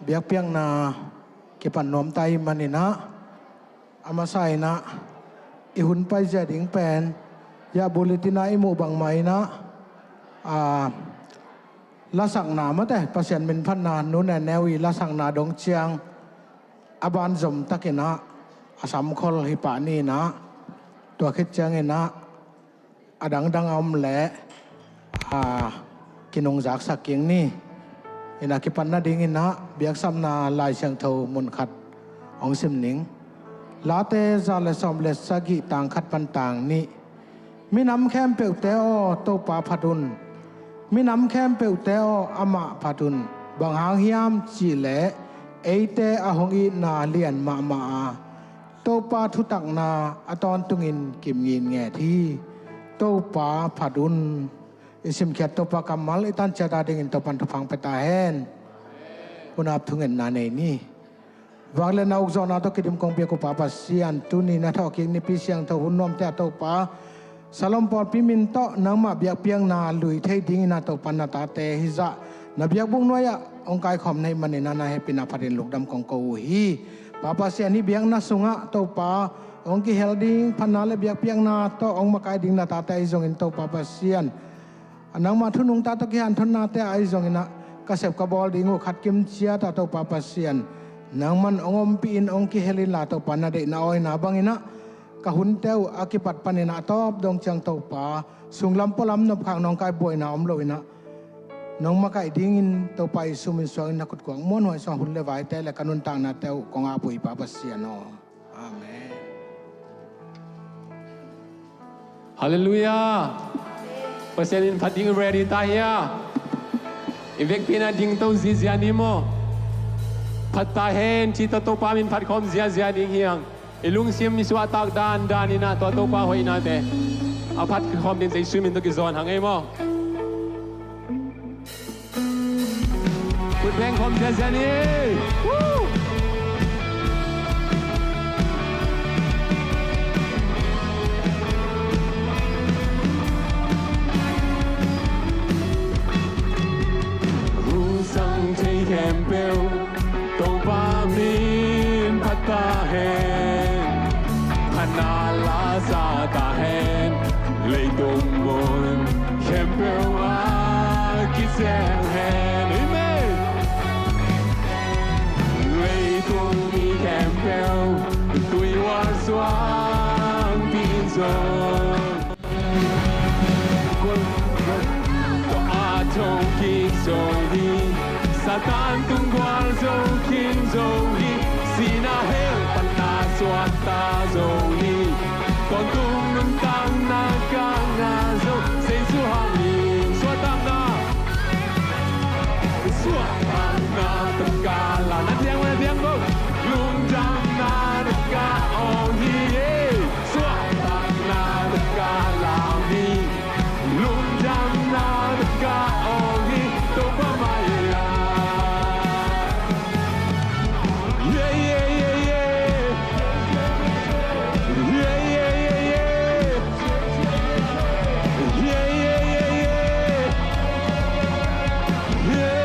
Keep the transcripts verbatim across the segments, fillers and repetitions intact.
Biakpiakna kipan nuam ta ahih manin ah, a masa in ah i hun paizia ding pen, ya bulletin ah i muh bangmah in ah, a, lasakna mate, Pasian minphatna, Nu Nen Neu i lasakna dong ciang a banzom takin ah a samkhol hi pah ni in ah, tua khit ciangin ah a dangdang a om leh, a, kinungzaksak kik ni. In ah kipan nadingin ah biaksapna Lai Siangtho mun khat hong sim ning. Late za le sawm le sagih, tang khat pan tang nih. Minam khempeuhte aw, Topa phat un. Minam khempeuhte aw, amah phat un. Bang hang hiam cih leh eite a hong itna lian mahmah a, Topa thutakna a tawntungin kim ngitnget hi. Topa phat un. I simkhiat Topa kammal i tan ciat adingin Topa'n thupha hong pia ta hen. Hun ap thungetna nei ni. Vak le na uk zawhna tawh kidim kong biak uh Pa Pasian, tuni na thawhkik Nipi Siangtho hun nuamte ah Topa, Salom pawlpi min tawh nangmah biakpiakna lui thei dingin ah Topa, na tate hih zah na biakbuk nuai-ah hong kaikhawm na hih manin ah na hehpihna phatin lungdam kong ko uh hi. Pa Pasian, hih biakna sungah Topa, hong kihel ding phatna le biakpiakna tawh hong makai ding na tate ahi zongin Topa Pasian, a nangmah thu nungta tawh kihanthawnate ahi zongin ah ka sep ka bawl ding uh khat kim ciat ah Topa Pasian, nangman hong ompih in hong kihel inla Topa, na deihna awina bangin ah ka hunte uh a kipat panin ah a tawp dong ciang Topa, sunglam pualam nopkhak nawngkai buaina om loin ah nong makaih dingin Topa Jesu min suangin na khutkuang muanhuai sungah hun le vaite le ka nuntaknate uh kong ap uh hi Pa Pasian aw. Amen. Halleluiah. Pasian min phat ding ready ta hia? I vekpi-in ah dingto ziazia ni maw? Phat ta hen cih tawh Topa min phat khawm ziazia ding hi hang. I lungsim i suahtak dandan in ah tua Topa hoihnate a phat khawm ding Jesu min tawh kizawn hang ei maw? Khut beng khawm ziazia ni. Woo! Hong sang thei khempeuh Topa min phat ta hen. Phatna la sa ta hen. Leitung mun khempeuh ah kisel hen. Amen. Leitung mi khempeuh tui uar suang pin zong. Tua a thokik zo hi. Satan tung gual zo khin zo hi. Sihna hell pan na suakta zo hi. Tawntung nuntakna kah na zo. Jesu hang in suahtakna. Suahtakna tangka la na diang na diang go. Lungdamna tangka aw hi e. Suahtakna tangka la hi. Lungdamna tangka aw hi. Topa mai-ah. Yeah, yeah, yeah, yeah. Yeah, yeah, yeah, yeah. Yeah, yeah, yeah, yeah. Yeah.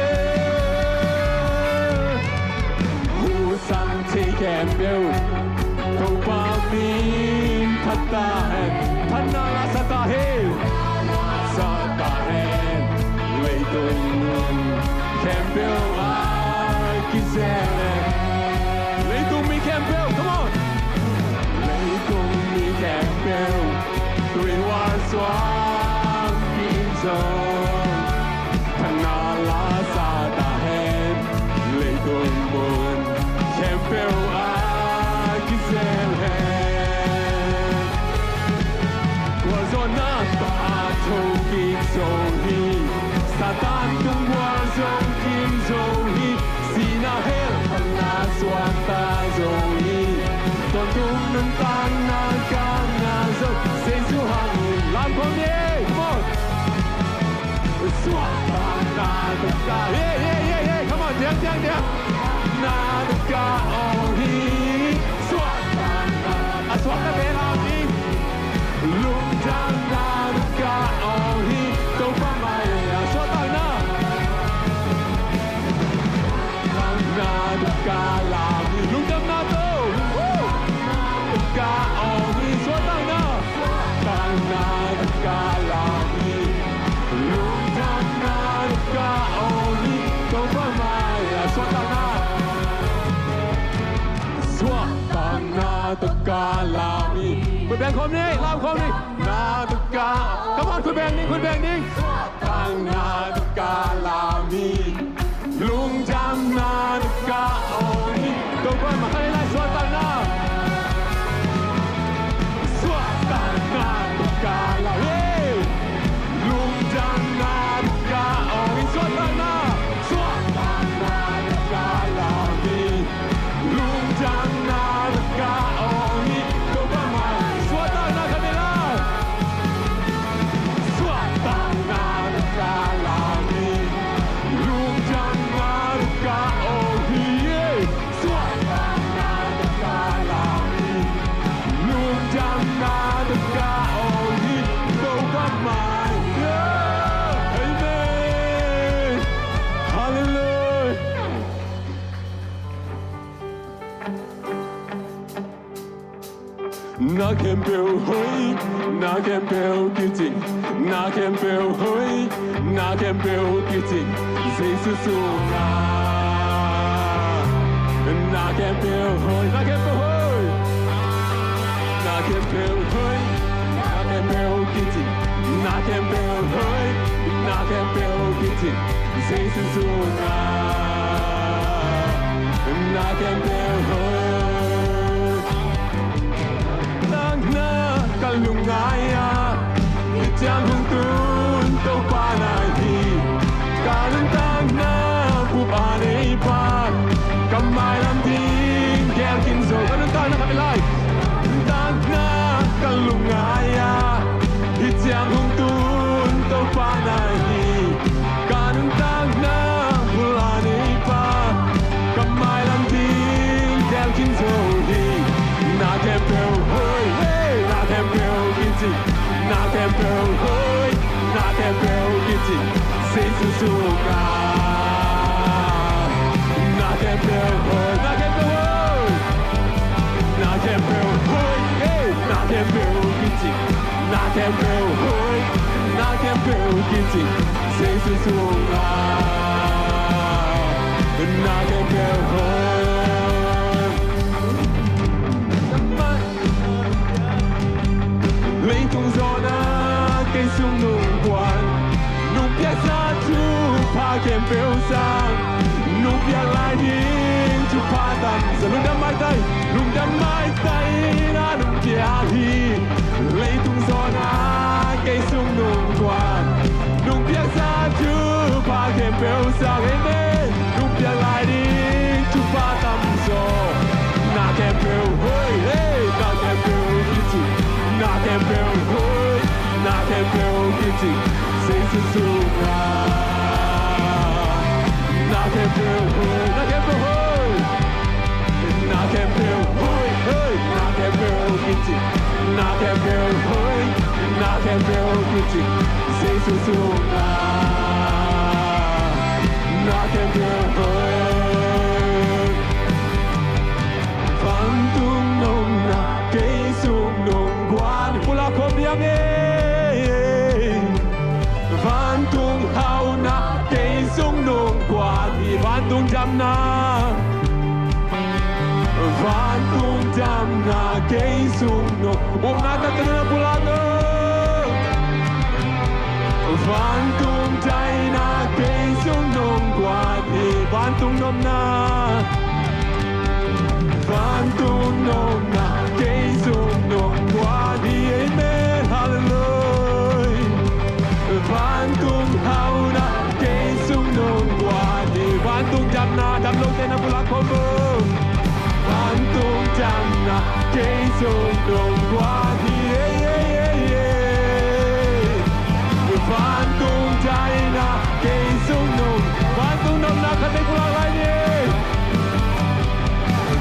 Hong sang thei khempeuh Topa min phat ta hen. Phatna la sa ta hen. Sa ta hen. Leitung mun khempeuh ah kisel hen. Leitung mi khempeuh, come on. Leitung mi khempeuh tui uar suang pin zong. Phatna la sa ta hen. Leitung mun khempeuh ah kisel hen. Gualzawhna tawh a thokik zo hi. Satan tung gual zo khin zo hi. Sihna hell pan na suakta zo hi. Tawntung nuntakna kah na zo. Jesu hang in lam khawm ni. Come on. Suahtakna tangka. Hey, hey, hey, hey. Come on, diang, diang, diang. Na tangka aw hi. Suahtakna. A suahtakna bel aw hi. Lungdamna tangka aw hi. Topa mai-ah suahtakna. Lungdamna Tawh ka lam hi. Khut beng khawm ni, lam khawm ni. Na tawh ka. Come on, khut beng ni, khut beng ni. Suahtakna tawh ka lam hi. Lungdamna tawh ka awng hi. Topa mah khat lai, suahtakna. Suahtakna tawh ka lam hi. Lungdamna tawh ka awng hi. Suahtakna. Suahtakna tawh ka lam hi. Lungdamna tawh ka awng hi. Topa mah. Suahtakna khat ni la. Suahtakna tawh ka lam hi. Lungdamna tawh ka awng hi. Suahtakna tawh ka lam hi. Lungdamna tawh ka awng hi. Topa mah. Amen. Hallelujah. Na khempeuh hoih, na khempeuh kicing, na khempeuh hoih, na khempeuh kicing, Jesu sungah. Na khempeuh hoih, na khempeuh hoih, na khempeuh hoih, na khempeuh kicing, na khempeuh hoih, na khempeuh kicing, Jesu sungah. Na khempeuh hoih. Takna ka lungngai a, hih ciang hong tun Topa na hi. Ka nuntakna bup a neipa, ka mailam ding gel khin zo. Ka nuntakna khat lai. Takna ka lungngai a, hih ciang hong tun Topa na hi. Ka nuntakna bul a neipa, ka mailam ding gel khin zo hi. Na khempeuh hoih, hey, na khempeuh kicing, na khempeuh hoih, na khempeuh kicing, Jesu sungah. Na khempeuh hoih, na khempeuh hoih, na khempeuh hoih, hey, na khempeuh kicing, na khempeuh hoih, na khempeuh kicing, Jesu sungah. Na khempeuh hoih. Leitung zawhna kei sung nong guan, nong piaksa thupha khempeuh sang, nong piak lai ding thupha tam zaw. Lungdam maitai, lungdam maitai na nong piak hi. Leitung zawhna kei sung nong guan, nong piaksa thupha khempeuh sang, amen. Nong piak lai ding thupha tam zaw. Na khempeuh hoih, hey, na khempeuh kicing, na khempeuh hoih, na khempeuh kicing, Jesu sungah. Na khempeuh hoih, na khempeuh hoih, na khempeuh hoih, hey, na khempeuh kicing, na khempeuh hoih, na khempeuh kicing, Jesu sungah. Na khempeuh hoih. Vantung nopna kei sung nong guan hi. Pulak khawm diam ei. Vantung hauhna kei sung nong guan hi. Vantung damna, vantung damna kei sung nong, upna taktak na pulak o. Vantung daina kei sung nong guan hi. Vantung nopna, vantung nopna kei sung nong guan hi. Amen, hallelujah. Vantung hauhna kei sung nong guan hi. Vantung damna, dam lote na pulak khawm o. Vantung damna kei sung nong guan hi. Ei, ei, ei, ei. Vantung daina kei sung nong, vantung nopna khat vei pulak lai ni.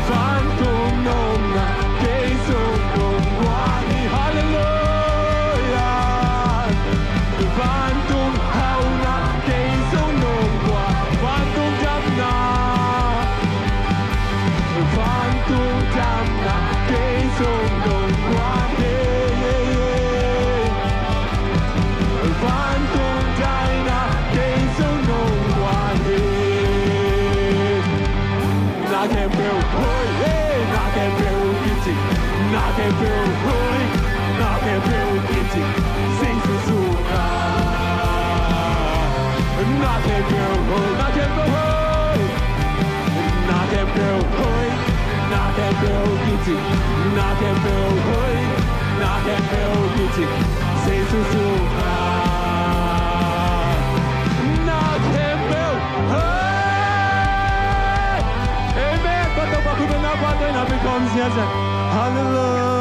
Vantung nopna kei sung nong guan hi. Hallelujah. Vantung hauhna kei sung nong guan. Vantung damna, vantung damna kei sung nong guan hi. Vantung daina kei sung nong guan hi. Na khempeuh hoih, hey, na khempeuh kicing, Na khempeuh hoih, na khempeuh kicing, Jesu sungah. Na khempeuh hoih, na khempeuh hoih, na khempeuh hoih, na khempeuh kicing, na khempeuh hoih, na khempeuh kicing, Jesu sungah. Na khempeuh hoih. Amen. Kua tawh bang kua tawh na pate na pia khawm ziahziah. Hallelujah.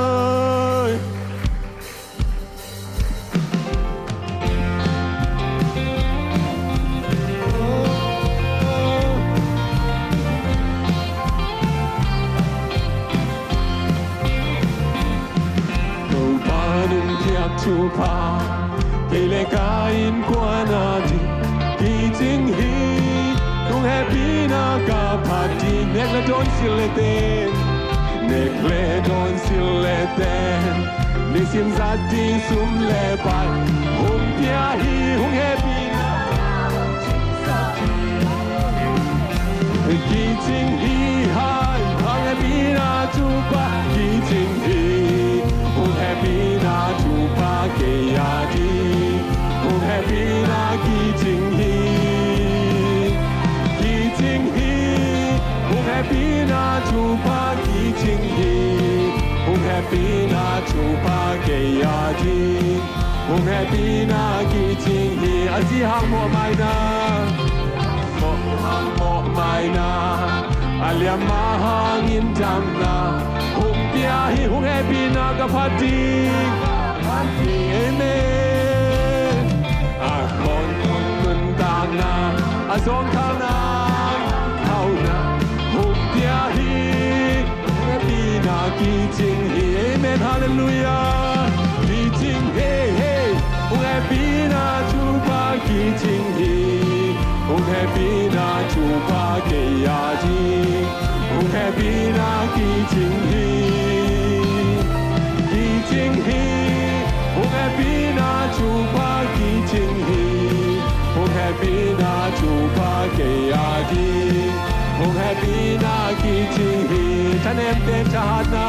Topa nungpiak thupha, kei le ka innkuan a ding kicing hi. Hong hehpihna ka phat ding, nek le dawn, sil le ten, nek le dawn, sil le ten, nisim zat ding sum le pai hong pia hi. Hong hehpihna kicing hi, hai, hong hehpihna thupha kicing hi. Hong hehpihna thupha kei a ding, hong hehpihna kicing hi. Kicing hi, hong hehpihna thupha kicing hi. Hong hehpihna thupha kei a ding, hong hehpihna kicing hi. A zi hang mawhmaina, mawh, mawhmaina, a liamma hangin damna hong pia hi. Hong hehpihna ka phat ding. Amen. A khawnkhong nuntakna, a zawngkhal nang hauhna hong pia hi. Hong hehpihna kicing hi. Amen. Hallelujah. Kicing hi, hi. Hong hehpihna thupha kicing hi. Hong hehpihna thupha kei a ding, hong hehpihna kicing hi. Kicing hi. Hong hehpihna thupha kicing hi. Hong hehpihna thupha kei a ding, hong hehpihna kicing hi. Thanemte thahatna,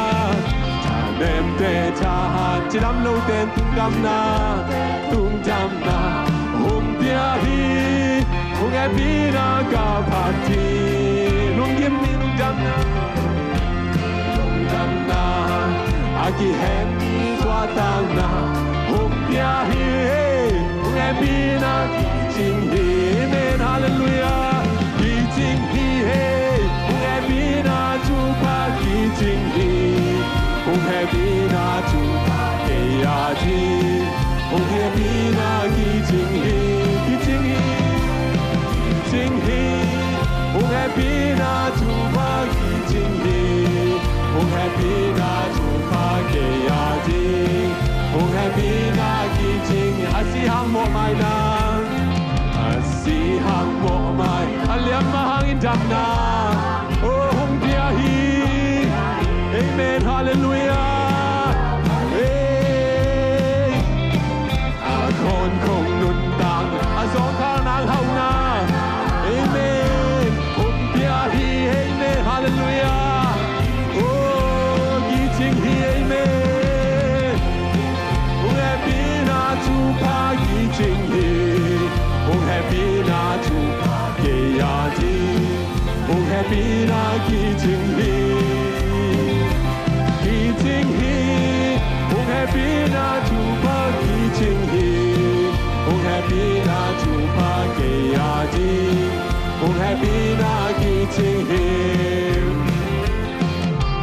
thanemte thahat, cidam lote tungdamna, tungdamna hong pia hi. Hong hehpihna ka phat ding. Lunggim mi lungdamna, lungdamna, a kihen mi suahtakna hong pia hi. Hong hehpihna kicing hi. Amen. Hallelujah. Kicing hi, hi. Hong hehpihna thupha kicing hi. Hong hehpihna thupha kei a ding, hong hehpihna kicing hi. Kicing hi, kicing hi. Hong hehpihna thupha kicing hi. Hong hehpihna thupha kei a ding, hong hehpihna kicing hi. A zi hang mawhmaina, a zi hang mawhmai, a liamma hangin damna, oh, hong pia hi. Amen. Hallelujah. Hey. A khawnkhong nuntakna, a zawngkhal nang hauhna, amen, hong pia hi. Amen. Hallelujah. Oh, kicing hi. Amen. Hong hehpihna thupha kicing hi. Hong hehpihna thupha kei a ding, hong hehpihna kicing hi. Kicing hi. Hong hehpihna thupha kicing hi. Hong hehpihna thupha kei a ding, hong hehpihna kicing hi.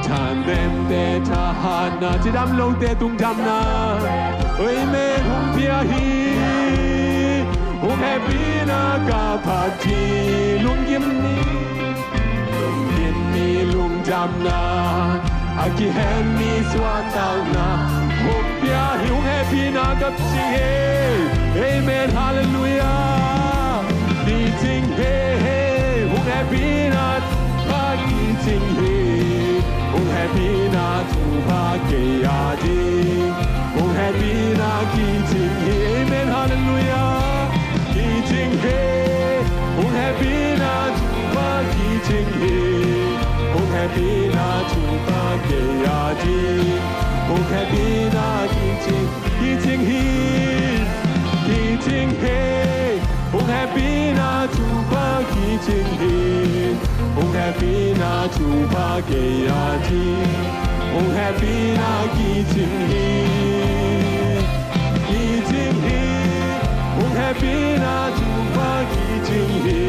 Thanemte thahatna, cidam lote tungdamna, amen, hong pia hi. Hong hehpihna ka phat ding. Lunggim mi, lunggim mi lungdamna, a kihen mi suahtakna hong pia hi. Hong hehpihna ka kicing hi. Amen. Hallelujah. Kicing hi, hi. Hong hehpihna thupha kicing hi. Hong hehpihna thupha kei a ding, hong hehpihna kicing hi. Amen. Hallelujah. Kicing hi. Hong hehpihna thupha kicing hi. Hong Hehpihna thupha kei a ding. Hong hehpihna kicing, kicing hi, kicing hi. Hong hehpihna thupha kicing hi. Hong hehpihna thupha kei a ding. Hong hehpihna kicing hi, kicing hi. Hong hehpihna thupha kicing hi.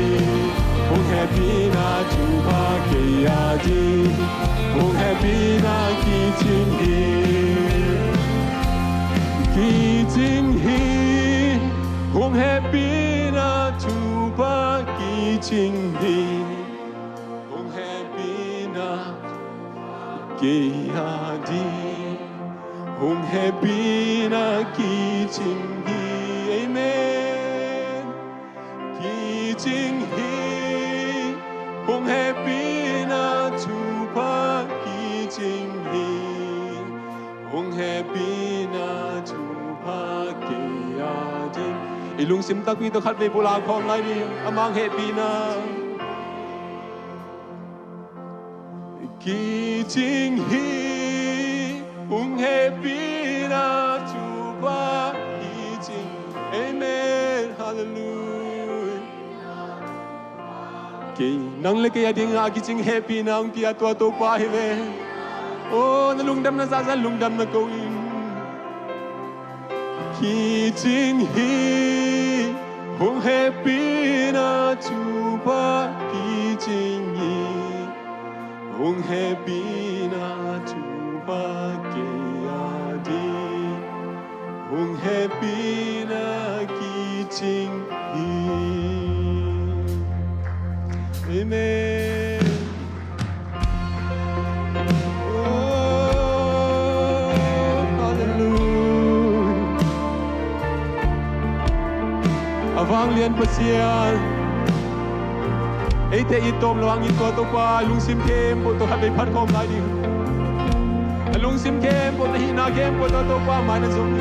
Hong hehpihna thupha kei a ding. Hong hehpihna kicing hi, kicing hi. Hong hehpihna thupha kicing hi. Hong hehpihna kei a ding. Hong hehpihna kicing hi. Amen. Kicing hi. Hong hehpihna thupha kicing hi. Hong hehpihna thupha kei a ding. I lungsim takpi tawh khatvei bula khawm lai ding. A mang hehpihna kicing hi. Hong hehpihna thupha kicing. Amen. Hallelujah. Kei, nang le kei a dingah a kicing hehpihna hong pia tua Topa hi ve. Oh, na lungdamna zahzah lungdam na ko in. Kicing hi. Hong hehpihna thupha kicing hi. Hong hehpihna thupha kei a ding. Hong hehpihna kicing hi. Amen. Oh, hallelujah. A vanglian Pasian, eite i tawm lo hangin tua Topa, lungsim khempeuh tawh khatvei phat khawm lai ding. A lungsim khempeuh, na hihna khempeuh tawh Topa mai na zong.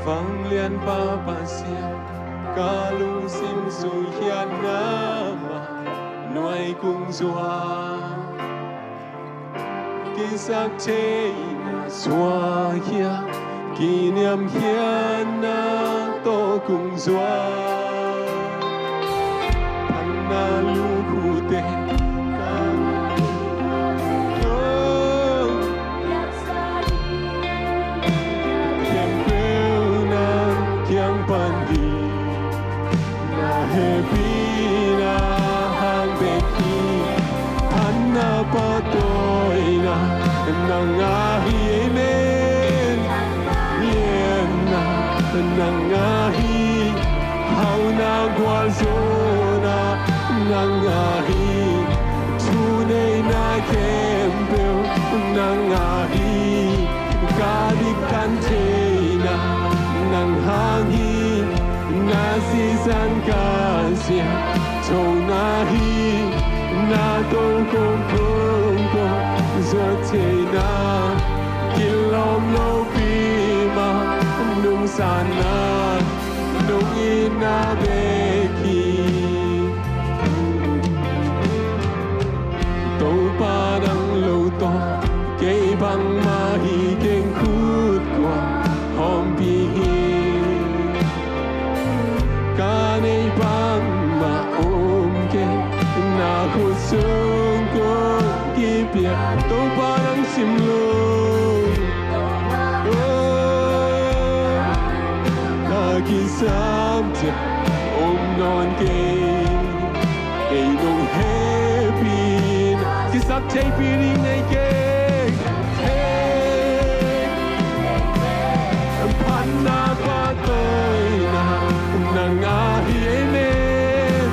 Vanglianpa Pasian, ka lungsim sung hiatna mah nuai kung zuak. Kisap theihna suak hiam, kiniamkhiatna tawh kung zuak. Phatna lukhute ka, oh, khempeuh na kiang pan hi. Na hehpihna hang bek hi. Phatna pahtawina nang a hi. Amen. Lianna nang a hi. Hauhna gualzawhna nang a hi. Thuneihna khempeuh nang a hi. Ka diktan theihna nang hang hi. Na sisan ka zia thona hi. Na tolkong kongkong zuat theihna kilawm lopi mah nungsana nong itna bek hi. Topa nang lo tawh kei bangmah hi keng, khut kua hawmpih hi. Ka neih bangmah om kei, na khut sung kong kipia. Topa nang sim lo. Oh, ka kisap thei om nawn kei. Kei nong hehpihna kisap theihpih ding nei kei. Hei, phatna pahtawina nang a hi. Amen.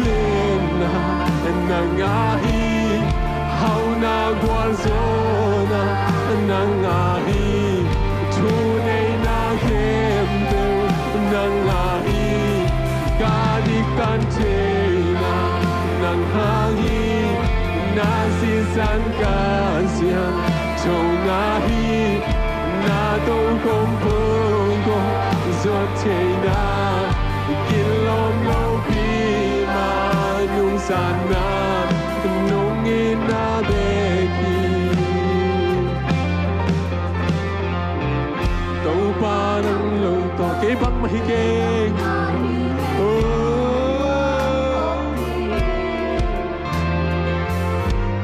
Lianna nang a hi. Hauhna gualzawhna nang a hi. Thuneihna khempeuh nang a hi. Ka diktan theihna Tangka siang thong ahi na, tokhom phung kong zuat theina kilawm lopi ma, nungsana nong itna bek hi. Topa nang lo tawh kei bangmah hi keng. Oh.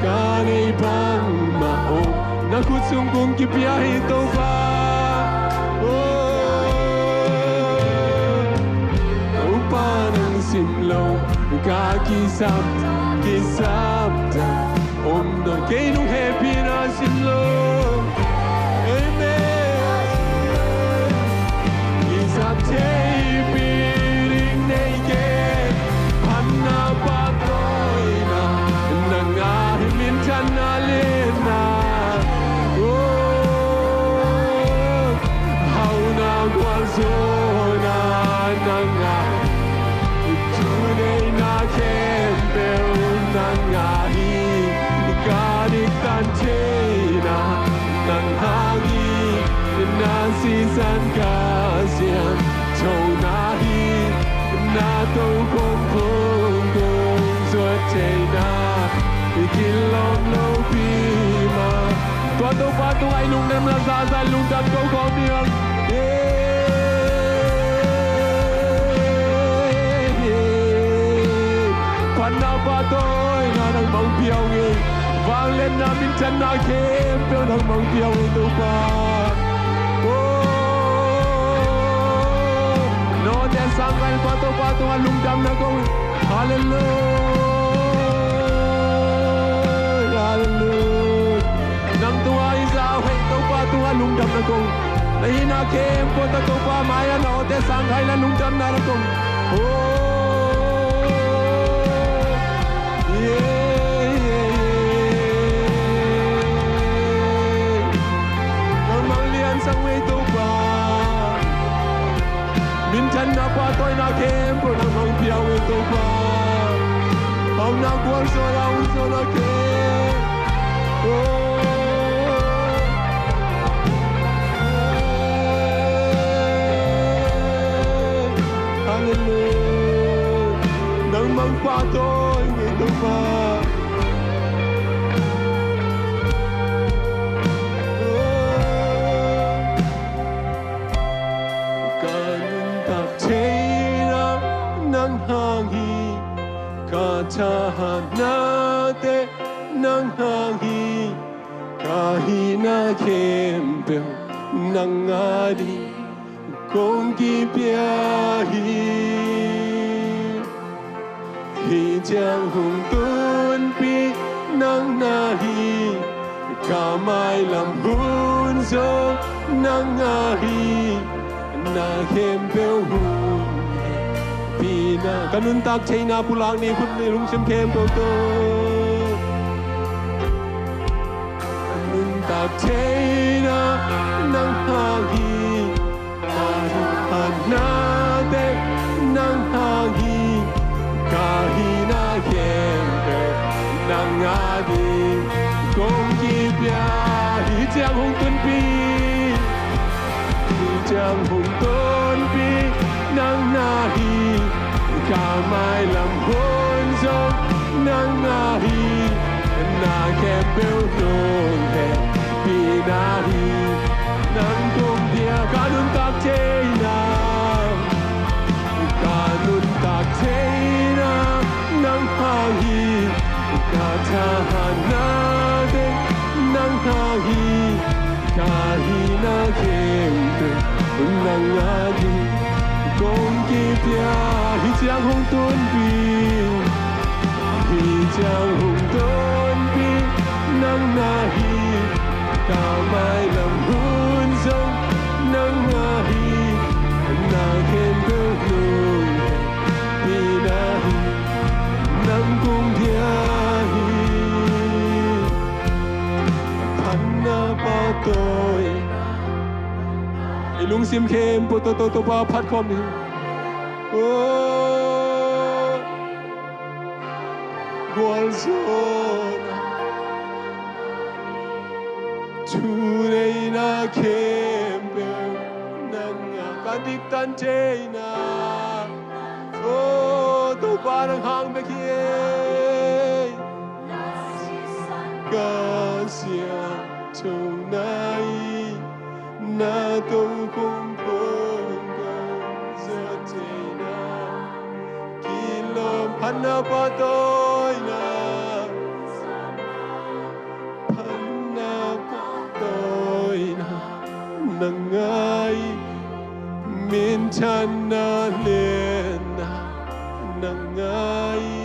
Ka neih bangmah om, na khut sung kong kipia hi Topa. Oh, Topa nang sim lo ka kisap, kisap ta om nawn, kei nong hehpihna sim lo. Amen. Kisap theipih ding nei kei, phatna pahtawina nang a hi, minthanna lianna, oh, hauna gualzawhna nang a, thuneihna khempeuh nang a hi, ka diktat theihna nang hang hi, na sisan ka siangthona hi, na tokhom phung kong zuat theina kilawm lopi ma. Tua Topa tungah i lungdamna zahzah, lungdam ko khawm ni hang. Phatna pahtawina nangmah hong pia ung ei. Vangliatna, minthanna khempeuh nangmah hong pia ung ei Topa. Oh, nawte sangkah in Topa tungah lungdamna kong. Halleluia, halleluia. Nang tungah i zau hei Topa tungah lungdamna kong. Na hihna khempeuh tawh Topa mai-ah na awte sangkah inla lungdamna na kong. Oh, yeah, yeah, yeah. Nangmah liansak ei Topa. Minthanna pahtawina khempeuh nangmah hong pia ung ei Topa. Hauna gualzawhna, gualzawhna khempeuh. Oh. Halleluia. Nangmah pahtawi ung ei Topa. Oh. Ka nuntak theina nang hang hi, ka thahatnate nang hang hi, ka hihna khempeuh nang ading kong kipia hi. Hih ciang hong tunpih nang na hi, ka mailam hun zong nang a hi, na khempeuh hong hehpihna. Ka nuntak theina pulak ni, khut ni, lungsim khempeuh tawh. Ka nuntak theina nang hang hi, ka thahatnate nang hang hi, ka hihna khempeuh nang ading kong kipia hi. Hih ciang hong tunpih, hih ciang hong tunpih nang na hi, ka mailam hun zong nang a hi, na khempeuh hong hehpihna hi. Nang kong pia ka nuntak theina, ka nuntak theina nang hang hi, ka thahatnate nang hang hi, ka hihna khempeuh nang ading kong kipia. Hih ciang hong tunpih, hih ciang hong tunpih nang na hi, ka mailam hun zong nang a hi, na khempeuh hong hehpihna hi. Nang kong pia hi. Phatna pahtawi. I lungsim khempeuh tawh Topa phat khawm ni. Oh, gualzawhna. Thuneihna khempeuh nang a ka diktan theihna. O Topa, nang hang bek hi ei. Ka siangthona i na tokhom khom ka za theihna. Kilawm phatna pahtawina. Phatna pahtawina nang a hi. Minthanna lenna nang a hi.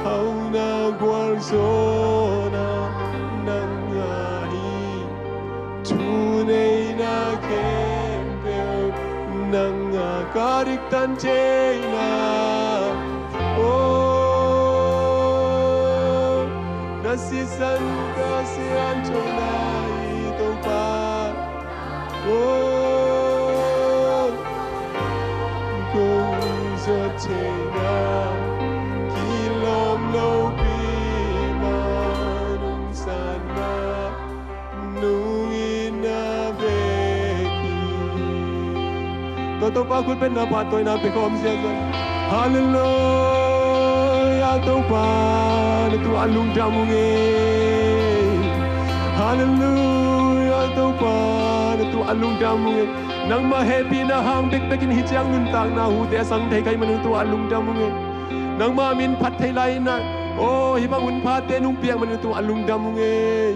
Hauhna gualzawhna nang a hi. Thuneihna khempeuh nang a ka diktan theihna. O na sisan ka siangthona i Topa. O kong za theihna. Kilawm lopi ma nungsatna. Nungina veki. Tua Topa khut bengna pahtawina pia khawm ziazan. Halleluia, Topa na tu a lungdam ung e. Halleluia, Topa na tu a lungdam ung e. Nangmah hehpihna hang bekbekin hih ciang nuntakna hute a sang thei ka hih manin tu a lungdam ung e. Nangmah min phat thei lai-in ah, aw, hih bang hun phate nong piak manin tu a lungdam ung e.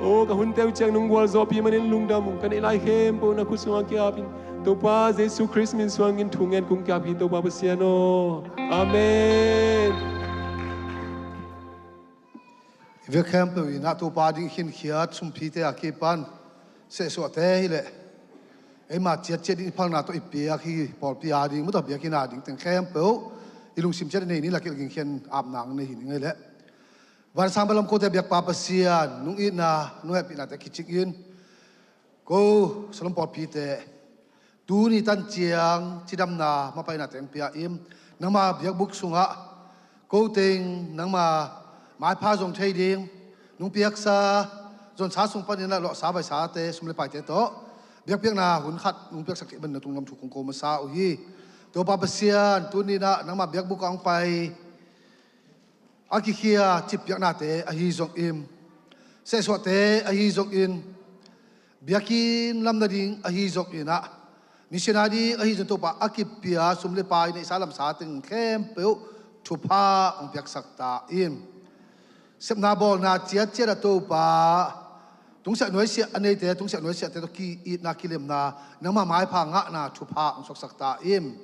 Aw, ka hunte uh ciang nong gualzawhpih manin lungdam ung. Ka neih lai khempeuh na khut sungah kiapin, Topa Jesu Khrist min suangin thungen kong kiap hi, Topa Pasian aw. Amen. I vek khempeuh in ah Topa ding i khinkhiat sumpite a kipan sehsuahte hi leh eima ciatciat ding i phalna tawh i piak hi. Pawlpi a ding, mawtaw biakinn a ding teng khempeuh i lungsim ciat a nei ni lakil gingkhian apna ang nei hi ning ei leh. Vansang belam kote biakpa Pasian, nong itna nong hehpihnate kicingin ko Salom pawlpite tuni tan ciang cidamna mapainate ang pia in, nangma biakbuk sungah ko teng nangma maipha zong thei ding nong piaksa zonsa sung panin ah lawhsa vaisate sum le paite tawh biakpiakna hun khat nong piaksak theih manin na tung lam thu kong ko masa uh hi. Topa Pasian, tuni in ah nangma biakbuk ang pai a kikhia cippiaknate ahi zongin, sehsuahte ahi zongin, biakinn lam nading ahi zongin ah, missionary ahi zong Topa a kipia sum le pai neihsa lamsa teng khempeuh thupha hong piaksak ta in. Sepna bawlna ciatciat ah Topa, tungsiah nuaisiah a neite, tungsiah nuaisiahte tawh ki-itna kilemna, nangma maipha ngahna thupha hong suaksak ta in.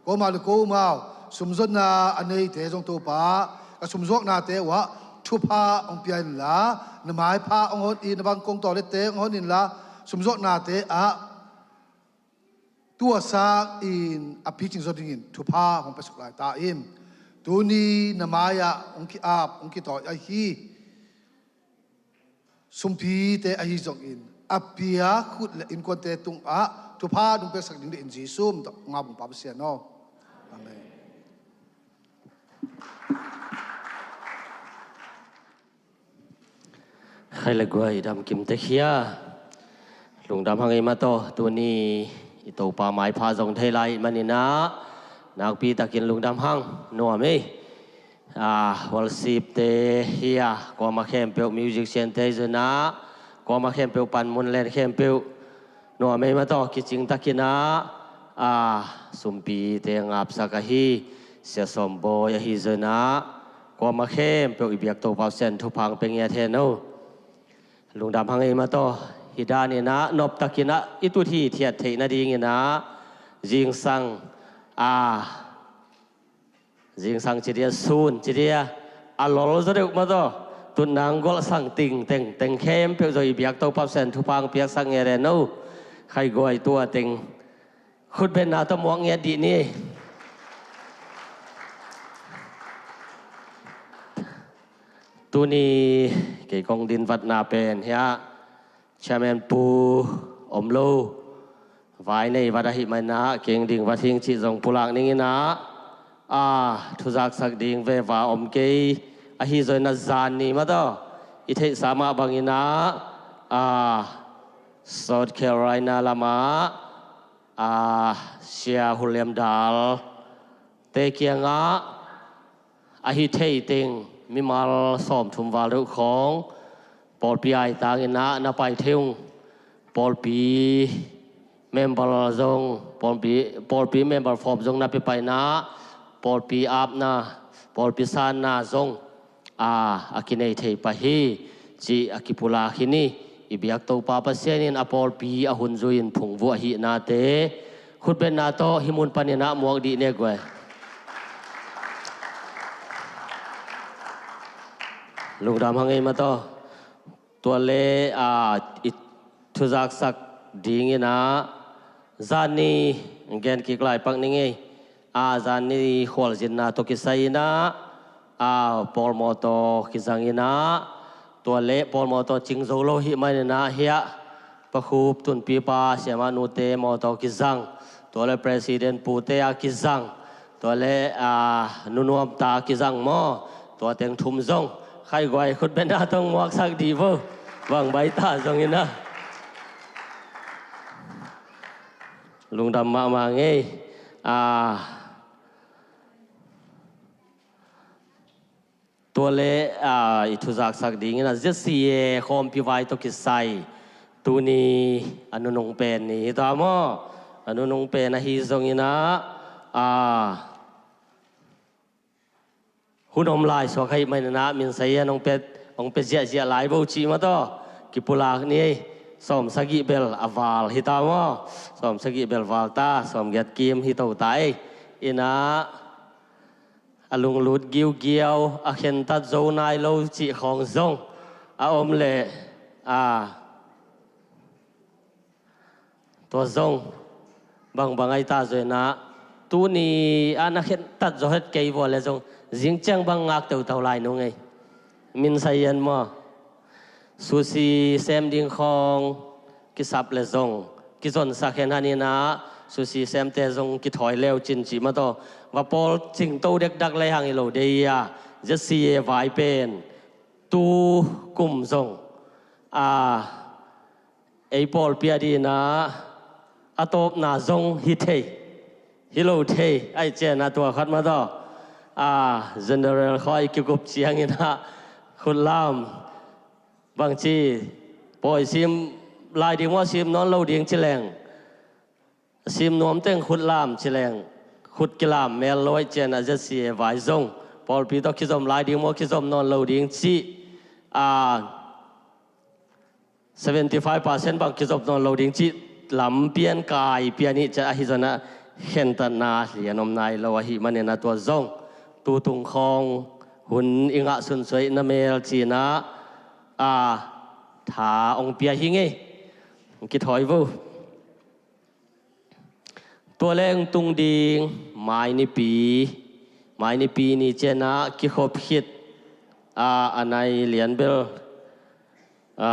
Ko amau le ko amau sumzonna a neite zong Topa, ka sumzuaknate uhah thupha hong pia inla, na maipha hong hon in, na bang kong tawlette hong hon inla, sumzuaknate ah tuasang in a picing zaw dingin thupha hong piasak lai ta in. Tuni na mai-ah hong ki-ap hong kitawi ahi sumpite ahi zongin a pia khut le innkuante tungah thupha nong piaksak ding deihin Jesu min tawh hong ap ung Pa Pasian aw. Amen. Khai le guai, dam kim tek hia. Lungdam hang ei mah tawh, tuni i Topa maipha zong thei lai manin ah nakpi takin lungdam hang. Nuam ei. Ah, worship te hia, kuamah khempeuh, musician te zong ah, kuamah khempeuh, panmun len khempeuh, nuam ei mah tawh kicing takin ah, ah, sumpite ngapsak ahi Sia Sawm Bawi ahi zong ah, kuamah khempeuh i biak Topa Pasian thupha hong pia ngiat hen aw. Lungdam hang ei mah tawh, hih danin ah nop takin ah i tut hithiat theih nadingin ah, zingsang, ah, zingsang ci dia, sun ci dia, a lol zaw deuh mah tawh, tutna hong golhsang ting tengteng khempeuh zong i biak Topa Pasian thupha hong piaksak ngiat hen aw. Khai guai, tua teng khut bengna tawh muak ngiat dih ni. Tuni kei kong din vatna pen hiah, Chairman Pu om lo, vai nei vat ahih manin ah, keng ding vat hing cih zong pulak ning in ah, a, thuzaksak ding veva om kei, ahi zongin ah zan ni mah tawh i theihsa mah bangin ah, a, South Carolina lamah, a, Sia Huliam Dal te kiangah a hi thei teng mimal sawmthum val deuh khawng pawlpi aitang inah na pai thei ung. Pawlpi member zong, pawlpi, pawlpi member fawp zong na pia paina, pawlpi apna, pawlpi sanna zong a, a kinei thei pah hi, cih a kipulak hi ni. I biak Topa Pasian in a pawlpi a hun zui-in phungvuh ahihnate khutbetna tawh hih mun paninah muak dih nek guai. Lungdam hang ei mah tawh. Tua le, a, i thuzaksak dinginah zan ni gen kik lai pak ning ei. A, zan ni khualzinna tawh kisai inah, a, pawlmawtaw kizang inah, tua le pawlmawtaw cing zo lo hih maninah hiah Pa Khup Tunpipa siamah nute mawtaw kizang, tua le president pute a kizang, tua le, a, nunuamta kizang maw, tua teng thum zong khaiguai khutbetna tawh muaksak dih vo. Bang baita zong inah lungdam mahmah ngei. A, tua le, a, i thuzaksak dinginah Z C A khawmpi vai tawh kisai tuni a nunung pen ni hi ta maw? A nunung pen ahi zonginah, a, hun om lai suak ahih maninah min sai hian hong pia, hong pia ziahziah lai bo cih mah tawh kipulak ni ei. Sawmsagih bel a val hi ta maw? Sawmsagih bel val ta, sawmgiat kim hi to ta ei. Inah a lunglut giugiau, a khentat zo nai lo cih khawng zong a om leh, a, tua zong bangbang aita zo inah, tuni a na khentat zo het kei vua le zong zingciang bang ngak teutau lai nung ei. Min sai hian maw? Sushi sem ding khawng kisap le zong kizonsak hen haninah sushi semte zong kithawi leu cin cih mah tawh va pawl cingto dekdak lei hang hi lo dei a, Z C A vai pen tu kum zong, a, ei pawlpi a dinah a tawpna zong hi thei, hi lo thei, aih cianah tua khat mah tawh, a, general khua i kigup cianginah khutlam bangci pawi sim lai ding maw, sim nawn lo ding ci leng, sim nuam teng khutlam ci leng khut kilam mel lo aih cianah Z C A vai zong pawlpi tawh kizom lai ding maw, kizom nawn lo ding cih, a, seventy five percent bang kizop nawn lo ding cih lam pian kai pian ih ciah ahi zonah khentatna lian om nai lo ahih maninah tua zong tutung khawng hun i ngah sunsuai na mel cinah, a, tha ong pia hi ngei. Kithawi vo. Tua leng tung ding mai nipi, mai nipi ni cianah kikhop khit, a, a nai lian bel, a,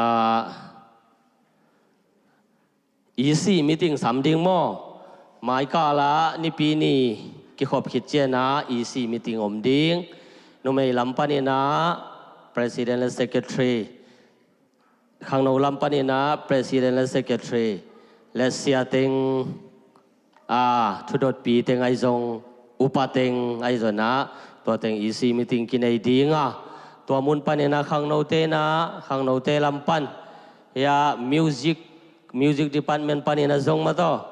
E C meeting sam ding maw? Mai kala nipi ni kikhop khit cianah E C meeting om ding. Numei lam paninah president le secretary, khangno lam paninah president le secretary le siateng, a, thudotpi teng ahi zong, upa teng ahi zonah tua teng E C meeting kinei ding a, tua mun paninah khangno tenah khangnote lam pan hiah music, music department paninah zong mah tawh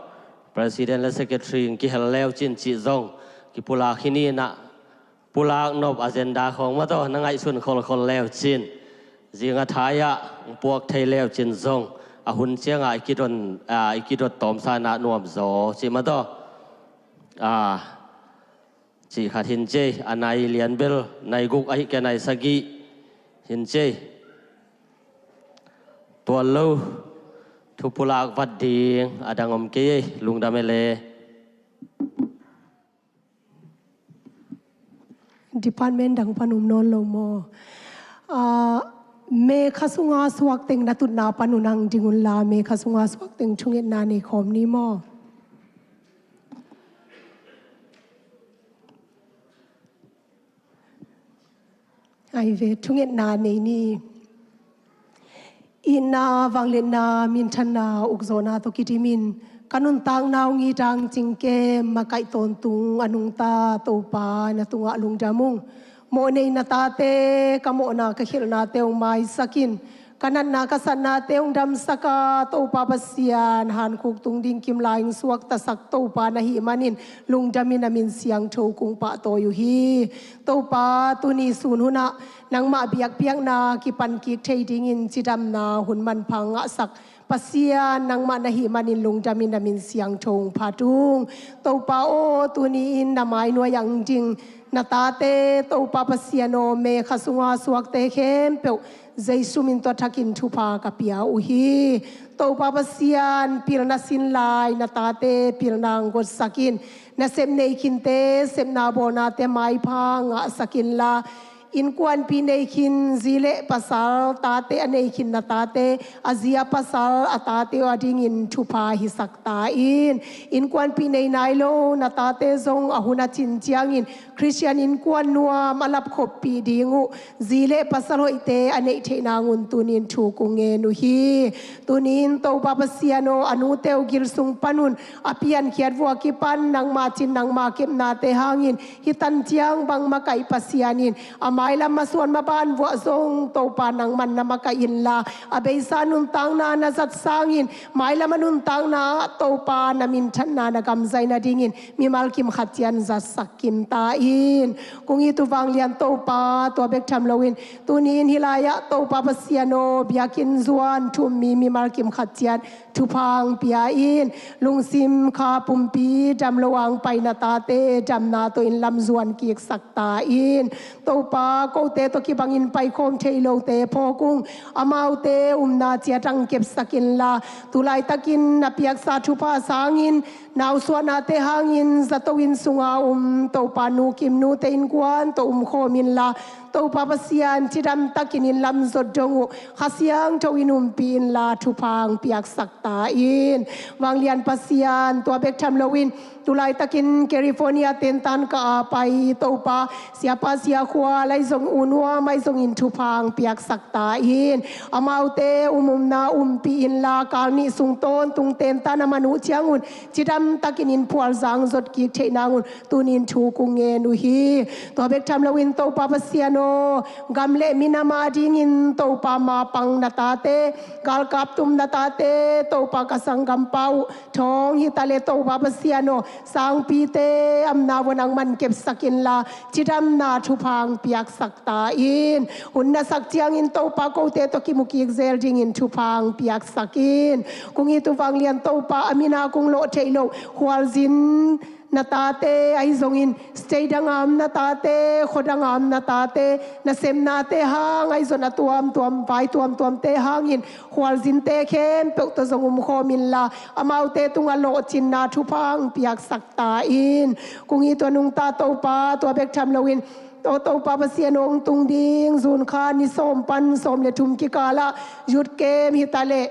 president le secretary in kihel leu cin cih zong kipulak hi ninah, pulak nop agenda khawng mah tawh na ngaihsun kholkhol leu cin, zinga thai-ah puak thei leu cin zong a hun ciangah i kidon, a, i kidot tawmsa nah nuam zaw cih mah tawh, a, cih khat hin cei, a nai lian bel nai guk ahih kei a nai sagih hin cei. Tual lo thu pulak vat ding a dang om kei ei, lungdam e le. Department dang pan um nawn lo maw? Ah, me kha sunga suak teng na tutna pan un ang ding unla, me kha sunga suak teng thungetna nei khawm ni maw? Ai ve, thungetna nei ni. In Na vangliatna minthanna ukzawhna tawh kidimin ka nuntakna hong itang cingkem makaih tawntung a nungta Topa na tungah lungdam ung. Mawhnei na tate, ka mawhna ka khelhnate hong maisakin, ka natna ka satnate hong damsaka Topa Pasian, hankhuk tung ding kimlai hong suaktasak Topa na hih manin lungdamin a min siangtho kong pahtawi uh hi. Topa, tuni sun hunah nangmah biakpiakna kipan kik thei dingin cidamna hun manpha ngahsak Pasian nangmah na hih manin lungdamin a min siangtho hong phat ung. Topa aw, tuni-in na mai nuai-ah hong ding na tate, Topa Pasian aw, me kha sunga suakte khempeuh Jesu min tawh thakin thupha ka pia uh hi. Topa Pasian, pilna sin lai na tate pilna hong gotsakin, nasep nei khinte sepna bawlnate maipha ngahsak inla, innkuanpih nei khin zi le pasal, tate a nei khin na tate, a zi a pasal a tate uh a dingin thupha hisak ta in. Innkuanpih nei nai lo na tate zong a hun a cin ciangin Khristian innkuan nuam a lapkhoppih ding uh zi le pasal hoihte a neih theih nangun tunin thu kong ngen uh hi. Tunin Topa Pasian aw, a nute uh gil sung panun a piankhiat vuah kipan nangma cin nangma kepnate hangin hih tan ciang bang makaih Pasian in a mailam masuan maban vuah zong Topa nangman na makaih inla, a beisa nuntakna na zat sangin mailam a nuntakna ah Topa na minthanna na gamzai nadingin mimal kim khat ciat zatsak kim ta in. Kong it uh vanglian Topa, tua bek tham loin tuni-in hih lai-ah Topa Pasian aw, biakinn zuan thu-um mi mimal kim khat ciat thupha hong pia in. Lungsim kha pumpi dam lo a hong pai na tate damna tawh inn lam zuan kiksak ta in. Topa, kote tawh kibangin paikhawm thei lote phawk ung. Amaute umna ciat hong kepsak inla, tu laitakin na piaksa thupha sangin nausuahnate hangin zato inn sunga um Topa, nu Kim nute innkuan tawh umkhawm inla, Topa Pasian, cidam takin inn lam zot dong uh Kha Siangtho in umpih inla, thupha hong piaksak ta in. Vanglian Pasian, tua bek tham loin tu laitakin California tentan ka a pai Topa, siapa siakhua lai zong, u nuam ahi zongin thupha hong piaksak ta in. Amaute umumna umpih inla, kal nih sung tawntung tentan a man uh ciangun cidam takin inn phual zang zot kik theih nangun tunin thu kong ngen uh hi. Tua bek tham loin Topa Pasian aw, gam le minam a dingin Topa mapang na tate, galkap tum na tate, Topa ka sanggampa uh Thawng hi ta le Topa Pasian aw, sangpite amna vua nangman kepsak inla, cidamna thupha hong piaksak ta in. Hun na sak ciangin Topa kote tawh kimu kik zel dingin thupha hong piaksak in. Kong it uh vanglian Topa, a min a kong lawh theih loh khualzin na tate ahi zongin, state dang a om na tate, khua dang a om na tate, nasepnate hang ahi zong a tuamtuam, vai tuamtuamte hangin khualzinte khempeuh tawh zong umkhawm inla, amaute tungah lawhcinna thupha hong piaksak ta in. Kong it uh a nungta Topa, tua bek tham loin, aw Topa Pasian aw, hong tung ding June kha ni sawm pan sawm le thum kikalah youth camp hi ta leh,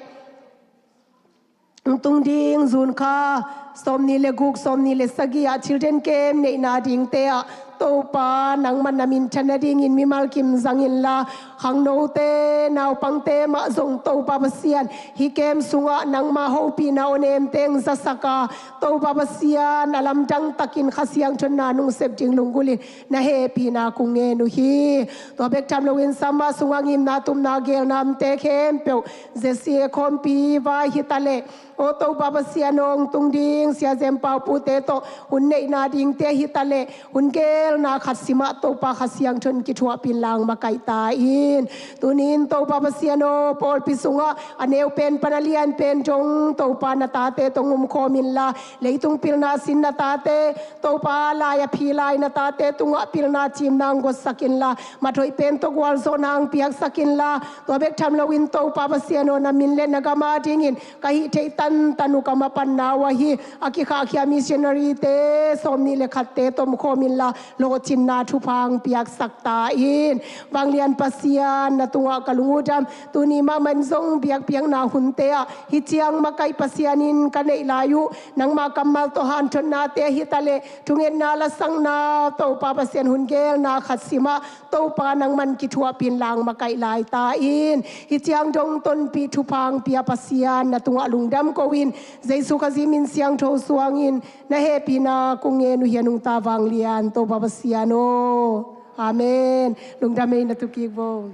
hong tung ding June kha sawmnih le guk, sawmnih le sagih ah children camp neihna dingte ah Topa, nangman na minthan nadingin mimal kim zang inla, khangnote, naupangte mah zong Topa Pasian, hih camp sungah nangma hopihna aw nemteng zasak a, Topa Pasian, a lamdang takin Kha Siangtho in na nungsep ding lunggulhin na hehpihna kong ngen uh hi. Tua bek tham loin summer sungah ngimna tupna geelnamte khempeuh Z C A khawmpi vai hi ta leh, aw Topa Pasian aw, hong tung ding Sia Zem Pau Pute tawh hun neihna dingte hi ta leh, hun geelna khat simah Topa Kha Siangtho in kithuahpih inla hong makaih ta in. Tunin Topa Pasian aw, pawlpi sungah a neu pen pan a lian pen dong Topa na tate tawh hong umkhawm inla, leitung pilna sin na tate, Topa lai a phi lai na tate tungah pilna cimna hong gotsak inla, mat hoih pen tawh gualzawhna hong piaksak inla, tua bek tham loin Topa Pasian aw, na min le na gam a dingin ka hih theih tantan uh ka mapanna uh ahi a kikhahkhia missionary-te sawmnih le khatte tomkhawm inla, lawhcinna thupha hong piaksak ta in. Vanglian Pasian, na tungah ka lung uh dam. Tuni mahmah in zong biakpiakna hunte ah hih ciang makaih Pasian in ka neih lai uh, nangma kammal tawh hanthotnate ahi taleh thungetna lasakna, Topa Pasian, hun gelna khat simah Topa nangman kithuahpih inla hong makaih lai ta in. Hih ciang dong tonpih thupha hong pia Pasian, na tungah lungdam ko in, Jesu Khazih min siangtho suangin na hehpihna kong ngen uh hi a nungta, Vanglian Topa Pasian aw. Amen. Lungdam ei, na tu kik vo.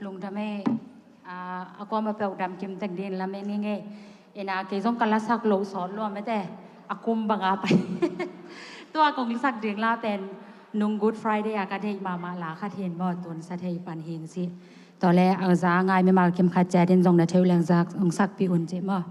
Lungdam ei. A, a kuamah peuh damkim tek dingin lamen ing ei. Ina, kei zong ka lasak loh sawt lua mate. A kum banga pai. Tua kong sak ding la pen nung Good Friday a ka deih mahmah la khat hi in maw, tun sa thei pan hi in si. Tua leh a za ngai mimal kim khat ciat in zong na thei uh leng zak hong sakpih un ci maw.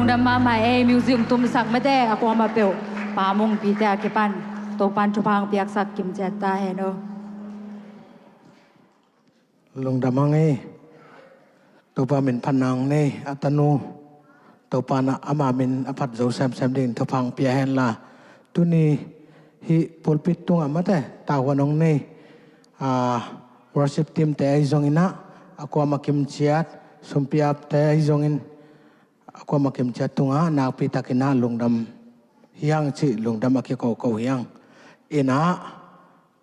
Lungdam mahmah ei, music tumsak mate, a kuamah peuh Pa Mung Pite a kipan Topan thupha piaksak kimciat ta hen aw. Lungdam hang ei. Topa min phatna hong nei a tanu, Topa na ama min a phat zo semsem dingin thupha pia henla, tuni hih pulpit tungah mate tahuan hong nei, a, worship team te ahi zongin ah, a kuamah kimciat sumpiapte ahi zongin, a kuamah kimciat tungah nakpi takin ah lungdam hi hang cih lungdam a kikoko hi hang. Inah,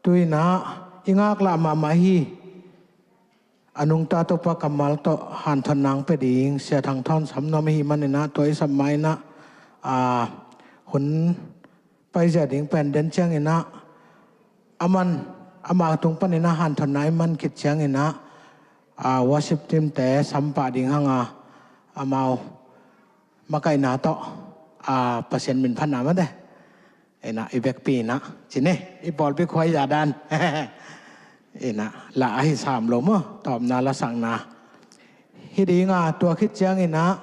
tu inah i ngaklah mahmah hi. A nungta Topa kammal tawh hanthotna hong pia ding Sia Thang Thawn sam nuam ahih manin ah, tua i sam ma-in ah, a, hun paizia ding pen den ciangin ah, aman, ama tung panin ah hanthotna i man khit ciangin ah, a, worship team te sam pah ding hang a, amau makaihna tawh, a, Pasian min phatna mate. Inah, i vekpi inah ci ni, i pawlpi khuaiza dan. Inah, la ahi sam lo maw, tawpna lasakna. Hih ding a, tua khit ciangin ah,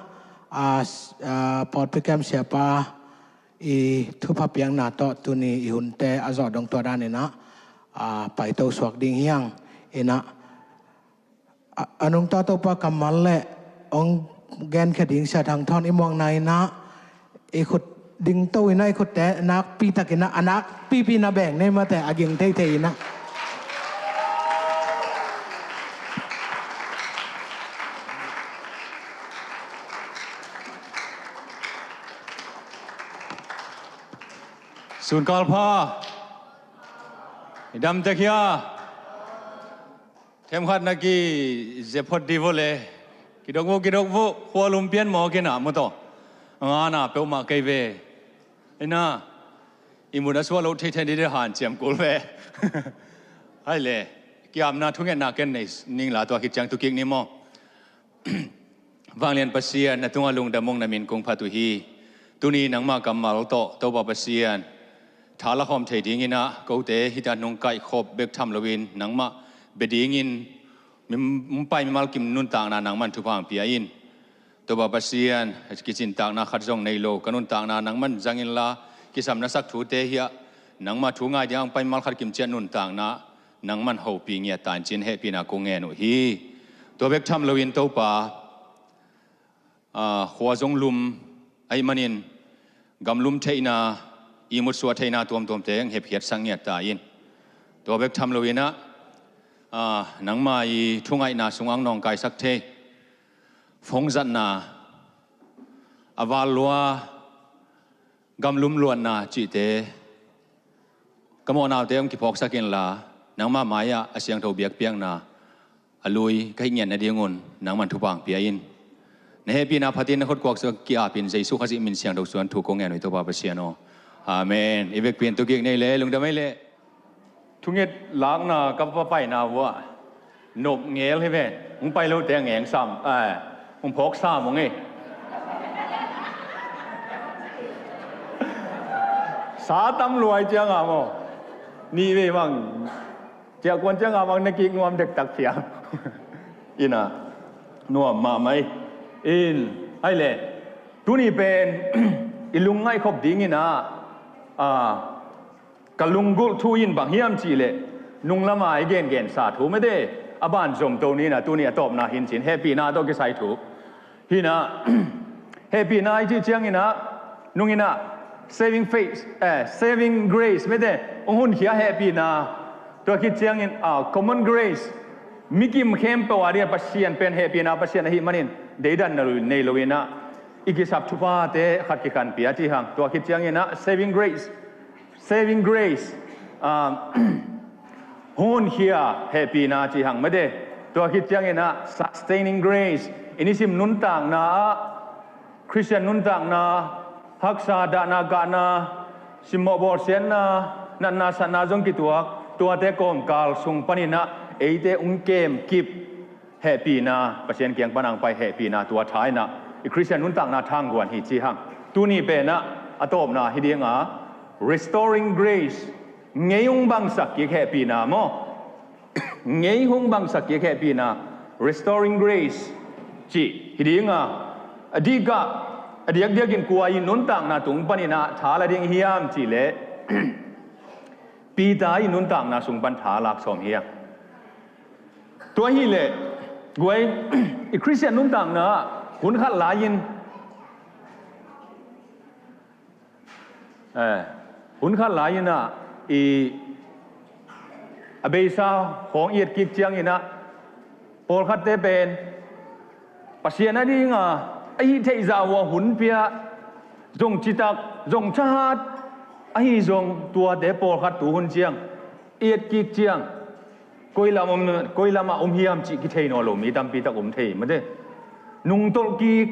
a, s-, a, pawlpi kem siapa i thupha piakna tawh tuni i hunte a zawh dong tua danin ah, a, paito suak ding hi hang. Inah, a, a nungta Topa kammal le hong genkhia ding Sia Thang Thawn i muakna inah, i khut dingto inah, i khutte nakpi takin ah, a nakpipi na beng nei mate, a ging theithei inah. Sunkal pha. I dam tek hia? Themkhat na kizep phot di vo le. Kidok vo, kidok vo, khua lum pian mawk inah maw taw. A ngana peuhmah kei ve. Inah, i mut a suah loh theithei dide hanciam kul ve. Hai le, kiamna thungetna ken nei ning la, tua khit ciang tu kik ni maw. Vanglian Pasian, na tungah lungdam ung, na min kong phat uh hi. Tuni nangmah kammal tawh Topa Pasian, tha lakhawm thei dingin ah, kote hita nung kaihkhop bek tham loin nangmah bia dingin, mi, hong pai mimal kim nuntakna nangman thupha hong pia in. Topa Pasian, kicintakna khat zong nei lo, ka nuntakna nangman zang inla, kisam na sak thute hiah, nangmah thu ngai ding hong pai mimal khat kimciat nuntakna nangman hopih ngiat ta in ci-in hehpihna kong ngen uh hi. Tua bek tham loin Topa, a, khua zong lum ahih manin, gamlum theihna, ihmut suah theihna tuamtuamte hong hepkhiatsak ngiat ta in. Tua bek tham loin ah, a, nangmah i thungaihna sungah hong nawngkaisak thei, phone zatna, a val lua, gamlum luatna cihte, ka mawhnaute hong kiphawksak inla, nangmah mai-ah a siangtho biakpiakna a lui ka hih ngiat nadingun nangman thupha hong pia in. Na hehpihna phatin na khutkuak sungah ki-apin Jesuh Khazih min siangtho suan thu kong ngen uh hi, Topa Pasian aw. Amen. I vekpi in tu kik ni ei le, lungdam ei le. Thunget lakna ka va paina uh ah, nop ngel hi ven. Hong pai lote a ngeng sam, ai, hong phawk sam ung ei. Sa tam luai cianga maw, nih vei bang, ciah kuan cianga bang na kik nuam dektak thiam. Inah, nuam mahmah ei. In, ai le, tuni pen i lungngaih khop dingin ah, a, ka lunggulh thu in bang hiam cihleh, nung lama i gengensa thu mete, a ban zomto ni inah, tuni a tawpna hi in ci-in hehpihna tawh kisai thu hi inah, hehpihna i cih ciangin ah, nung inah, saving faith, eh, saving grace mete, hong hunkhia hehpihna, tua khit ciangin, ah, common grace, mi kim khempeuh a dingah Pasian pen hehpihna Pasian ahih manin, deidanna nei lo inah, i kisap thuphate khat kikhanpih a ci hang, tua khit ciangin ah, saving grace, saving grace, ah, hong hunkhia hehpihna ci hang mete. Tua khit ciangin ah, sustaining grace, i nisim nuntakna ah, Khristian nuntakna, haksa, dahna, gahna, simmawh bawlsiatna, natna satna zong kituak, tuate kawmkal sung panin ah, eite hong kemkip hehpihna, Pasian kiang pan a hong pai hehpihna, tua tha inah i Khristian nuntakna thangguan hi ci hang. Tuni pen ah a tawpna hi dinga, restoring grace, ngei hong bangsak kik hehpihna maw. Ngei hong bangsak kik hehpihna, restoring grace cih hi dinga, a dikah A diakdiakin kua i nuntakna tung panin ah tha la ding hiam cih leh Peter i nuntakna sung pan tha lak sawm hiam? Tua hi leh guai, i Khristian nuntakna ah hun khat lai-in, eh, hun khat lai-in ah i a beisa hong i et kik ciangin ah pawlkhatte pen Pasian a dinga a hih theih zah uh a hun pia, zong citak, zong thahat ahi zong tuate pawlkhat tu hun ciang i et kik ciang koi lam om, koi lamah om hiam cih kithei nawn lo mi tampi tak om thei, mate. Nungtolh kik,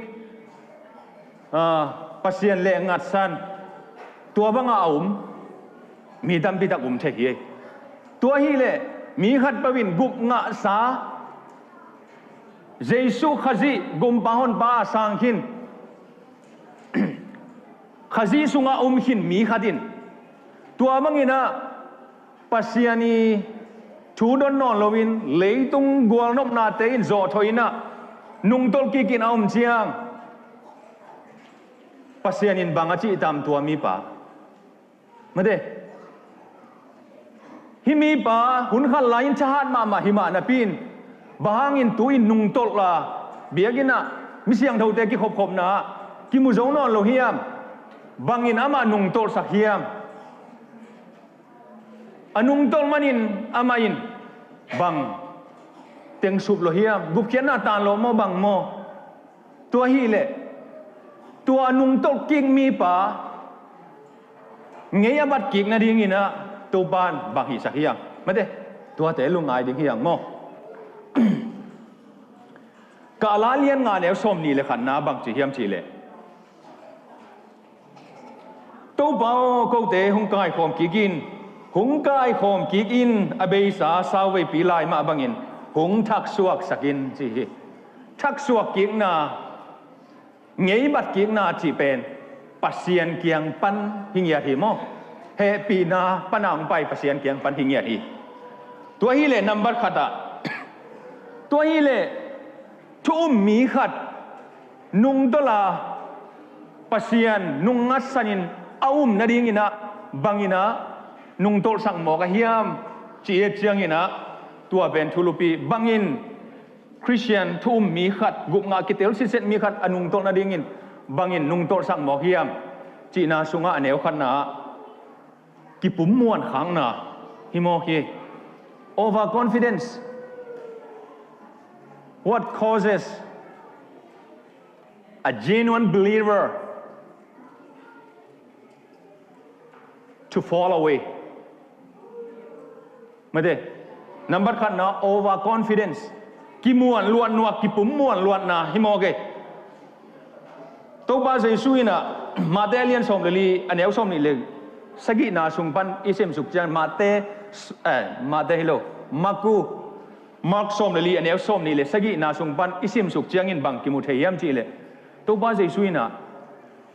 ah, Pasian leh ngatsan, tua bangah a om mi tampi tak om thei hi. Tua hi leh mi khat peuh in gupngahsa Jesuh Khazih gumpa honpa a sang khin Khazih sungah om khin mi khat in tua bangin ah Pasian i thu don nawn loin leitung gualnopnate in zawhthawh in ah nungtolh kikin a om ciang Pasian in bang a cih tam tua mipa? Mate. Hih mipa hun khat lai-in thahat mahmah hi mah napi-in bang hangin tu-in nungtolh a, biakinn ah mi siangthote kikhopkhopna ah kimu zo nawn lo hiam? Bangin amah nungtolhsak hiam? A nungtolh manin amah in bang teng sup lo hiam? Gupkhiatna tan lo maw, bang maw? Tua hi leh tua nungtolh kik mipa ngei a bat kik nadingin ah Topa in bang hihsak hiam? Mate, tuate lungngai ding hiam maw? Kala lian nga neu sawm nih le khatna bang ci hiam cih leh, Topa aw, kote hong kaikhawm kik in, hong kaikhawm kik in, a beisa sauveipi lai mah bangin hong thaksuaksak in, ci hi. Thaksuak kikna, ngei bat kikna cih pen Pasian kiang pan hi ngiat hi maw? Hehpihna pana hong pai Pasian kiang pan hi ngiat hi. Tua hi leh nambat khatah, tua hi leh thu um mi khat nungtolh a, Pasian nung ngatsanin a um nadingin ah bangin ah nungtolhsak mawk a hiam cih et ciangin ah tua pen thulupi bangin Khristian thu um mi khat, gupngah kitel sitset mi khat a nungtolh nadingin bangin nungtolhsak mawk hiam cihna sungah a neu khatna ah kipummuan khakna hi mawk hi. Overconfidence. What causes a genuine believer to fall away? Mate, nambat khatna, overconfidence. Kimuan luat nuak, kipummuan luatna hi mawk e. Topa Jesuh in ah Mate a lian sawm le li, a neu sawm nih le sagihna sung pan i simsuk ciang, Mate, eh, Mate hi lo, Maku, Mark sawm le li, a neu sawm nih le sagihna sung pan i simsuk ciangin bang kimu thei hiam cih leh, Topa Jesuh in ah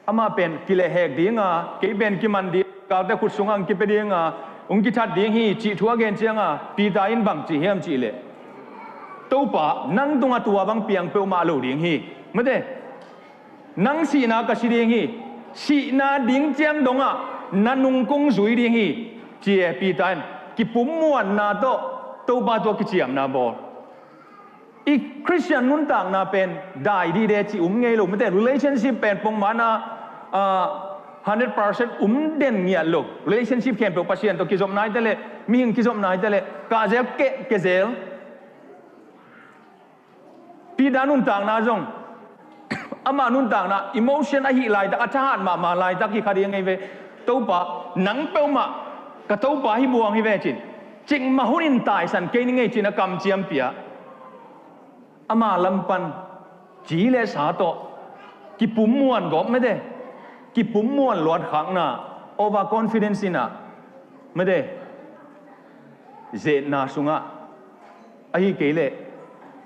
amah pen kilehhek dinga, kei pen kiman ding, galte khut sungah hong kipia dinga, hong kithat ding hi cih thu a gen cianga Peter in bang ci hiam cih leh, Topa, nang tungah tua bang piang peuhmah lo ding hi. Mate, nang sihna ka si ding hi. Sihna ding ciang dongah na nung kong zui ding hi, ci e Peter in. Kipummuanna tawh Topa tawh kiciamna bawl. I Khristian nuntakna pen dai dide cih um ngei lo. Mate, relationship pen pongmana, ah, hundred percent um den ngiat lo. Relationship khempeuh Pasian tawh kizopna hi ta leh, mihing kizopna hi ta leh, kahzel keh, kezel. Peter nuntakna zong, ama nuntakna, emotion ahih laitak, a thahat mahmah laitak hi kha ding ngei ve. Topa, nang peuhmah ka Topa hi buang hi ve cin, cikmah hunin taisan kei ni ngei cin a kamciam pia. Ama lam pan ci le sa tawh kipummuan gawp, mate, kipummuan luatkhakna, overconfidence in ah, mate, zetna sungah, ahi kei leh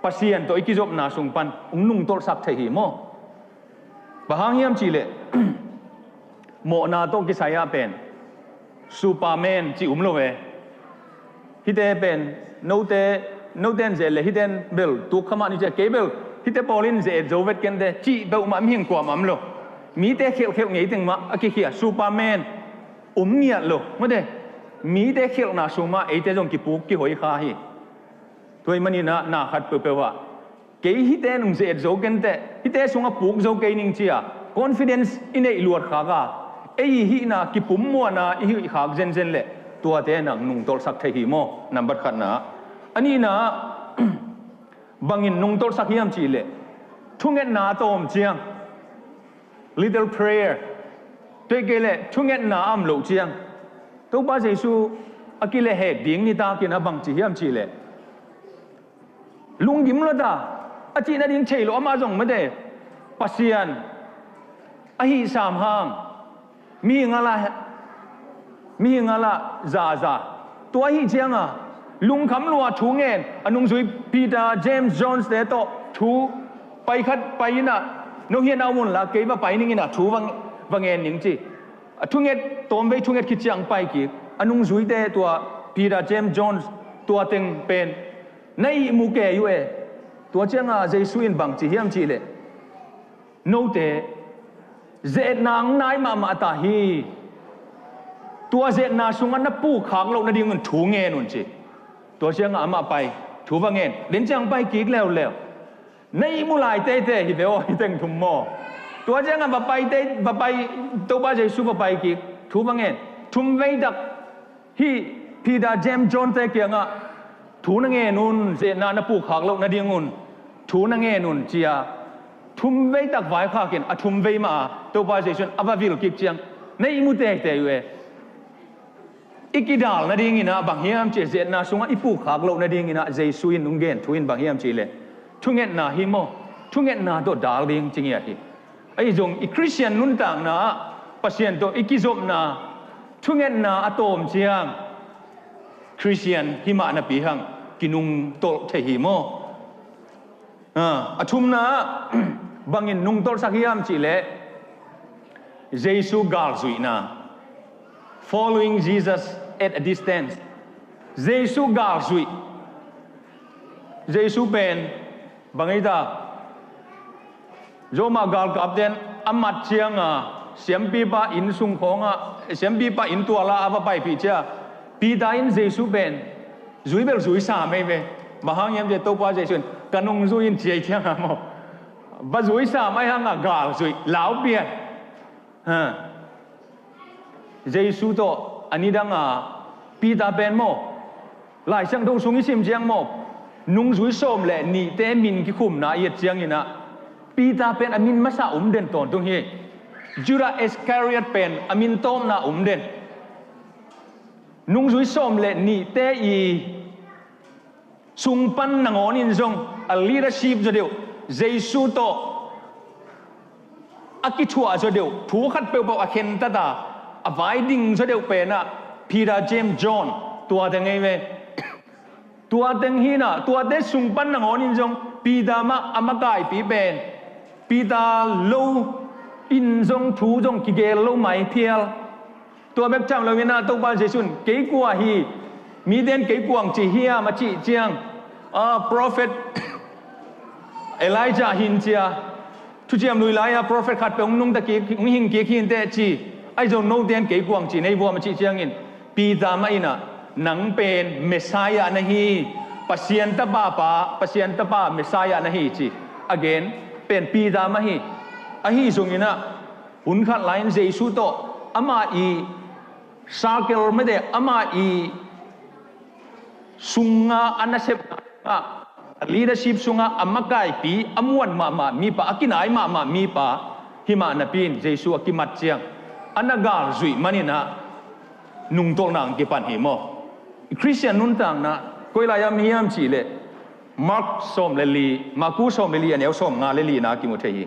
Pasian tawh i kizopna sung pan hong nungtolhsak thei hi maw? Bang hang hiam cih leh mawhna tawh kisai ah pen Superman cih um lo e. Hihte pen note, note in ze-et leh hihte in bel tuk kha mah ni ci a, kei bel hihte pawl in ze-et zo vet kente cih peuhmah mihing kuamah om lo. Mite khelhkhelh ngei teng mah a kikhia, Superman om ngiat lo mate. Mite khelhna sung mah eite zong kipuk kihoi kha hi. Tua ahih manin ah na khat peuhpeuh ah kei hihte nung ze-et zo kei ning teh, hihte sungah puk zo kei ning ci-a confidence i neih luat khak a, ei hihna kipummuan a i hih khak zenzen leh tuate nang nungtolhsak thei hi maw? Nambat khatna. A nihna ah bangin nungtolhsak hiam cih leh thungetna a tawm ciang, little prayer, tua hi kei leh thungetna a om loh ciang Topa Jesu a kilehhek ding nitakin a bangci hiam cih leh lunggim lo ta, a cih nading thei lo, amah zong mate, Pasian a hih sam hang mihing a la, mihing a la zaza. Tua ahih cianga lungkham lua thu ngen, a nungzui Peter, James, Jones te tawh thu pai khat pai in ah, no hian a om unla kei va pai ning in ah thu va, va ngen ning ci. A thunget, tawmvei thunget khit ciang pai kik. A nungzuite tua Peter, James, Jones tua teng pen na ihmu kei uh e. Tua cianga Jesu in bangci hiam cih leh, note ze-etna ang nai mahmah ta hi. Tua ze-etna sungah na pukkhak loh nadingun thu ngen un ci. Tua ciangah amah pai, thu va ngen, den ciang pai kik leuleu. Na ihmu lai teitei hi ve aw, hi teng thum maw? Tua ciangah va pai tei, va pai, Topa Jesu va pai kik, thu va ngen. Thumvei tak hih Peter, James, John te kiangah thu na ngen un, ze-etna na pukkhak loh nadingun thu na ngen un ci-a, thumvei tak vaikhak in a thumvei mah a Topa Jesu in a va vil kik ciang na ihmu teitei uh e. I kidal nadingin ah bang hiam cih leh, ze-etna sungah i pukkhak loh nadingin ah Jesu in hong gen thu in bang hiam cih leh thungetna hi maw? Thungetna tawh dal ding ci ngiat hi. Ahi zong i Khristian nuntakna ah Pasian tawh i kizopna, thungetna a tawm ciang Khristian hi mah napi hang kinungtolh thei hi maw? A, a thumna ah bangin nungtolhsak hiam cih leh Jesu galzuihna, following Jesus at a distance. Jesu galzuih. Jesu pen bang ei ta? Roma galkapten a mat cianga siampipa inn sung khawngah, siampipa inn tualah a va paipih ciang Peter in Jesu pen zui bel zui sam ei ve. Bang hang hiam cih leh Topa Jesu in ka nungzui in ci ei cianga maw? Va zui sam ei hanga galzuih, laupian. Ha. Jesu tawh a nidanga Peter pen maw, Lai Siangtho sung i sim ciang maw, nungzui sawm le nihte min kikhumna i et ciangin ah Peter pen a min masa om den tawntung hi. Judah Iscariot pen a min tawpna om den. Nungzui sawm le nihte i sung pan nangawnin zong a leadership zaw deuh, Jesu tawh a kithuah zaw deuh, thu khat peuhpeuh a khentat a, a vai ding zaw deuh pen ah Peter, James, John, tua teng ei ve. Tua teng hi in ah, tuate sung pan nangawnin zong Peter mah a makaipi pen, Peter lo in zong thu zong kigel lo mai phial. Tua bek tham loin ah Topa Jesu in kei kua hi, mite in kei kua hong ci hiam a cih ciang, a, prophet Elijah hi in ci a, thuciam lui lai-a prophet khat peuh hong nungta kik, hong hing kik hi inteh ci. Ahi zong note in kei kua hong ci nei vuam a cih ciangin Peter mah in ah nang pen Messiah na hi, Pasian tapa pa, Pasian tapa Messiah na hi ci a gen pen Peter mah hi. Ahi zongin ah hun khat lai-in Jesu tawh ama i circle mete, ama i sunga a nasepna ah, leadership sunga a makaipi, a muan mahmah mipa, a kinai mahmah mipa hi mah napi-in Jesu a kimat ciang a na galzuih manin ah nungtolhna hong kipan hi maw? Khristian nuntakna koi lai-ah om hiam cih leh Mark sawm le li, Marku sawm le li, a neu sawmnga le lina kimu thei hi.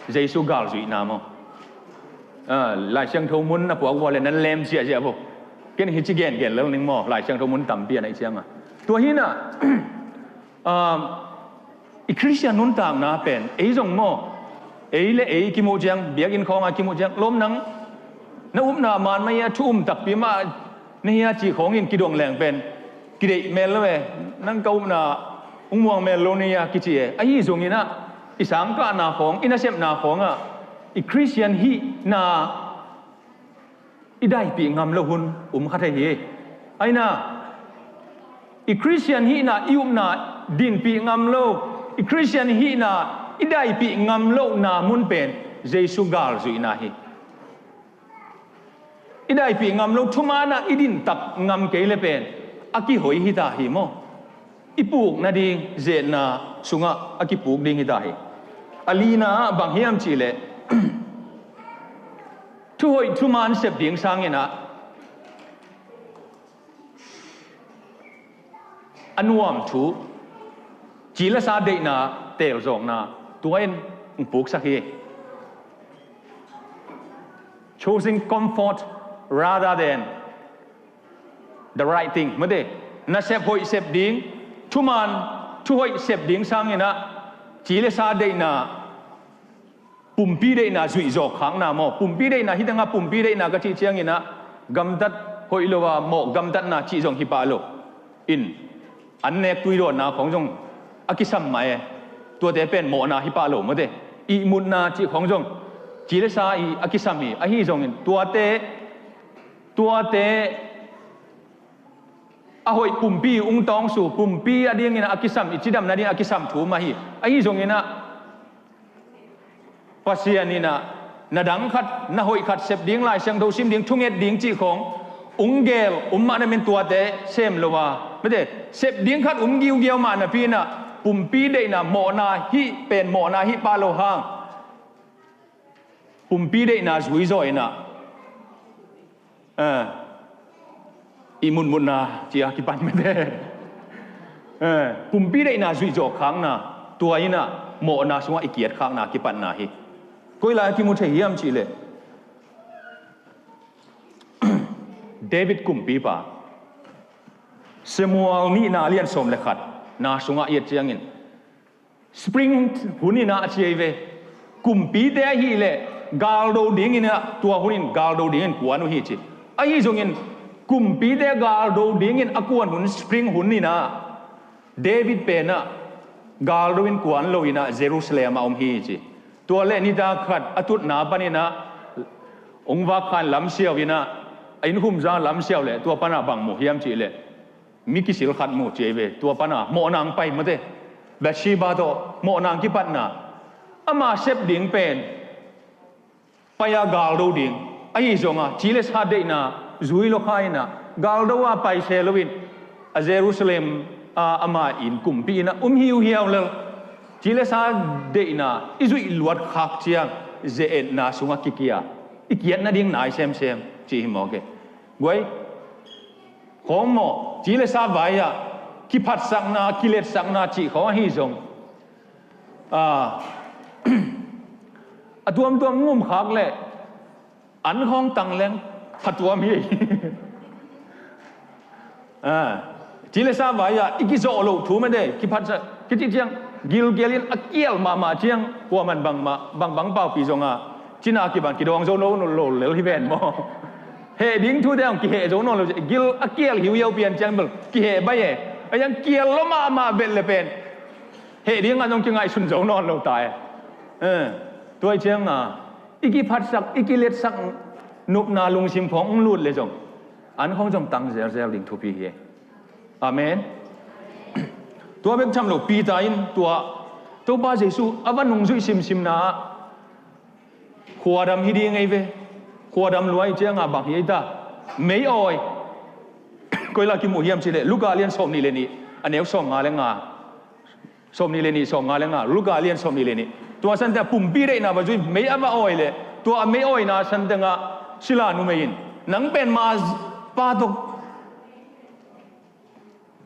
Jesu galzuihna maw? Ah, Lai Siangtho mun na puak vua le nan lem ziahziah vo. Ken hici gengen lel ning maw, Lai Siangtho mun tampi a na i cianga. Tua hi in ah, ah, i Khristian nuntakna pen ei zong maw, ei le ei kimuh ciang, biakinn khawnga kimuh ciang, lawm nang na upna man mah hi a, thu um takpi mah na hi a cih khawngin kidong leng pen kideih mel lo e, nang ka upna hong muang mel lo na hi a kici e. Ahi zongin ah I sangkahna khawng, i nasepna khawngah i Khristian hihna i daipih ngam lo hun um kha thei hi. Aina, i Khristian hihna i upna dinpih ngam lo, i Khristian hihna i daipih ngam lohna mun pen Jesu galzuihna hi. I daipih ngam lo, thumanah i dintak ngam kei le pen a kihoi hita hi maw? I puk nading ze-etna sungah a kipuk ding hita hi. A lina ah bang hiam cihleh, thuhoih thuman sep ding sanginah a nuam thu, ci le sa deihna teelzawkna tua in hong puksak hi. Choosing comfort rather than the right thing. Mate, nasep hoih sep ding, thuman thuhoih sep ding sanginah ci le sa deihna, pumpi deihna zuihzawk khakna maw? Pumpi deihna, hih tengah pumpi deihna ka cih cianginah gamtat hoih lo a mawh gamtatna cih zong hi pah lo. In, an nek tui dawnna khawng zong a kisam mah e. Tuate pen mawhna hi pah lo mate. Ihmutna cih khawng zong ci le sa i a kisam hi. Ahi zongin tuate, tuate a hoih pumpi ung tawngsu, pumpi a dinginah a kisam, i cidam nading a kisam thu mah hi. Ahi zonginah Pasian inah na dang khat, na hoih khat sep ding, Lai Siangtho sim ding, thunget ding cih khawng ung gel um mah namin tuate sem lo a, mate, sep ding khat um giugiau mah napi inah pumpi deihna mawhna hih pen mawhna hih pah lo hang, pumpi deihna zuizaw inah ihmutmutna cia kipan mate. Pumpi deihna zuihzawk khakna, tua inah mawhna sungah i kiat khakna kipatna hi. Koi lai a kimu thei hiam cihleh, David kumpipa, Samuel nihna lian sawm le khat na sungah i et ciangin, spring hun inah a ci ei ve. Kumpite ahileh galdo dinginah, tua hunin galdo dingin kuan uh hi ci. Ahi zongin kumpite galdo dingin a kuan hun spring hun inah David penah galdo in kuan lo inah Jerusalem ah om hi ci. Tua le nitak khat a tutna paninah ong vakkhan lamsiau inah a innkhumza lamsiau le tua panah bang mu hiam cihleh, mi kisil khat mu ci ei ve. Tua pana mawhnang pai mate. Bathsheba tawh mawhnang kipatna, ama sep ding pen pai-a galdo ding. Ahi zonga ci le sa deihna zui lo kha inah galdo a pai se loin a Jerusalem a ama in kumpi inah um hiuhiau lel. Ci le sa deihna i zuih luat khak ciang ze-etna sungah kikia, i kiat nading nai semsem ci hi mawk e. Guai, khawng maw, ci le sa vai-ah kiphatsakna, kiletsakna cih khawng ahi zong, a tuamtuam ngumkhak le an khawng tangleng phatuam hi. Ci le sa vai-ah i kizawh loh thu mate, kiphatsak kici ciang gilkial in a kial mahmah ciang kuaman bangmah bangbang paupi zonga cina kiban kidawng zo lo lel hi ven maw? Heh ding thute hong kiheh zo nawn lo, gil a kial hiuhiau pian ciang bel kiheh bai e. A iang kial lo mahmah belh le pen heh dingah zong kingaihsun zo nawn lo ta e. Tua i cianga i kiphatsak, i kiletsak nopna lungsim khawng hong lut le zong an khawng zong tang zelzel ding thupi hi. Amen. Tua bek tham lo, Peter in tua Topa Jesu a va nungzuih simsimna ah khuadam hi ding ei ve. Khuadam luai cianga bang hi ei ta? Mei awi. Koila kimuh hiam cihleh Luka lian sawm nih le nih, a neu sawm nga le nga. Sawm nih le nih, sawm nga le nga, Luka lian sawm nih le nih. Tua santengah pumpi deihna va zui, mei a va awi le tua a mei awina santengah sila numei in, nang pen ma pa tawh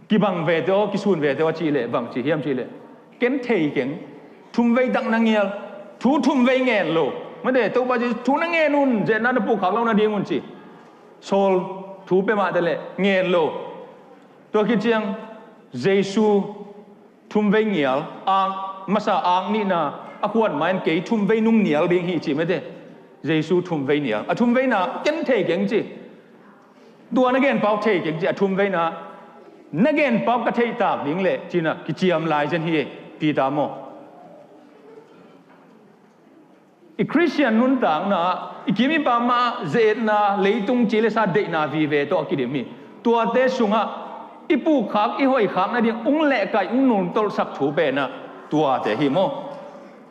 kibang vete aw, kisun vete aw a cihleh bang ci hiam cihleh, ken thei keng. Thumvei tak na ngial, thu thumvei ngen lo. Mate, Topa Jesu thu na ngen un, ze-etna na pukkhak lo nading un ci. Saul thu pia mah te le ngen lo. Tua khit ciang Jesu thumvei ngial, ak masa, ak nihna a khuan ma-in kei thumvei nung nial ding hi ci mate. Jesu thumvei nial, a thumveina ken thei keng ci. Tua na gen pau thei keng ci, a thumveina na gen pau ka theih tak ding leh cinah kiciam lai zen hi. Peter maw, I Khristian nuntakna, i kim i pam ah ze-etna, leitung ci le sa deihna vive tawh a kidim hi. Tuate sungah i pukkhak, i hoihkhak nading ung lehkaih, ung nungtolhsak thu penah tuate hi maw?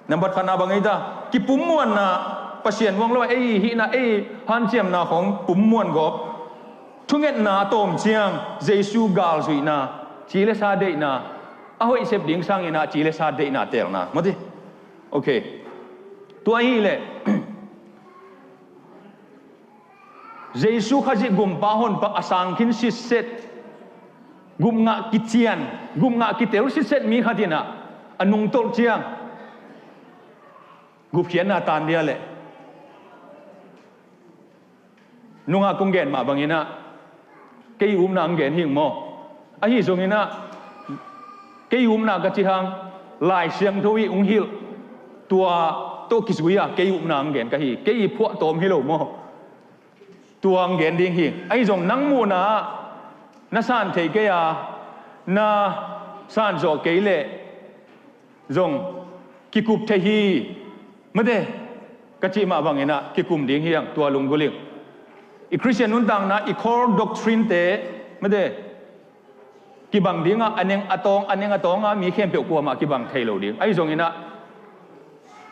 Nambat khatna bang ei ta, kipummuanna, Pasian huang lo a ei hihna, ei hanciamna khawng pummuan gawp. Thungetna a tawm ciang Jesu galzuihna, ci le sa deihna, a hoih sep ding sanginah ci le sa deihna teelna. Mawti. Ok. Tua hileh Jesu Khazih gumpa honpa a sang khin sitset, gupngah kician, gupngah kitel sitset mi khatinah a nungtolh ciang gupkhiatna tan dia leh nungah kong gen mah banginah kei upna ang gen hing maw? Ahi zonginah kei upna ka ci hang, Lai Siangtho i ung hilh, tua tawh kizui-a kei upna ang gen ka hi. Kei i phuahtawm hi lo maw? Tua ang gen ding hi. Ahi zong nang muhna ah na san thei kei a, na san zawh kei leh zong kikup thei hi. Mate, ka cih mah banginah kikum ding hi ang, tua lunggulh ing. I Khristian nuntakna, i core doctrine te, mate, kibang dingah a neng a tawng, a neng a tawnga mi khempeuh kuamah kibang thei lo ding. Ahi zonginah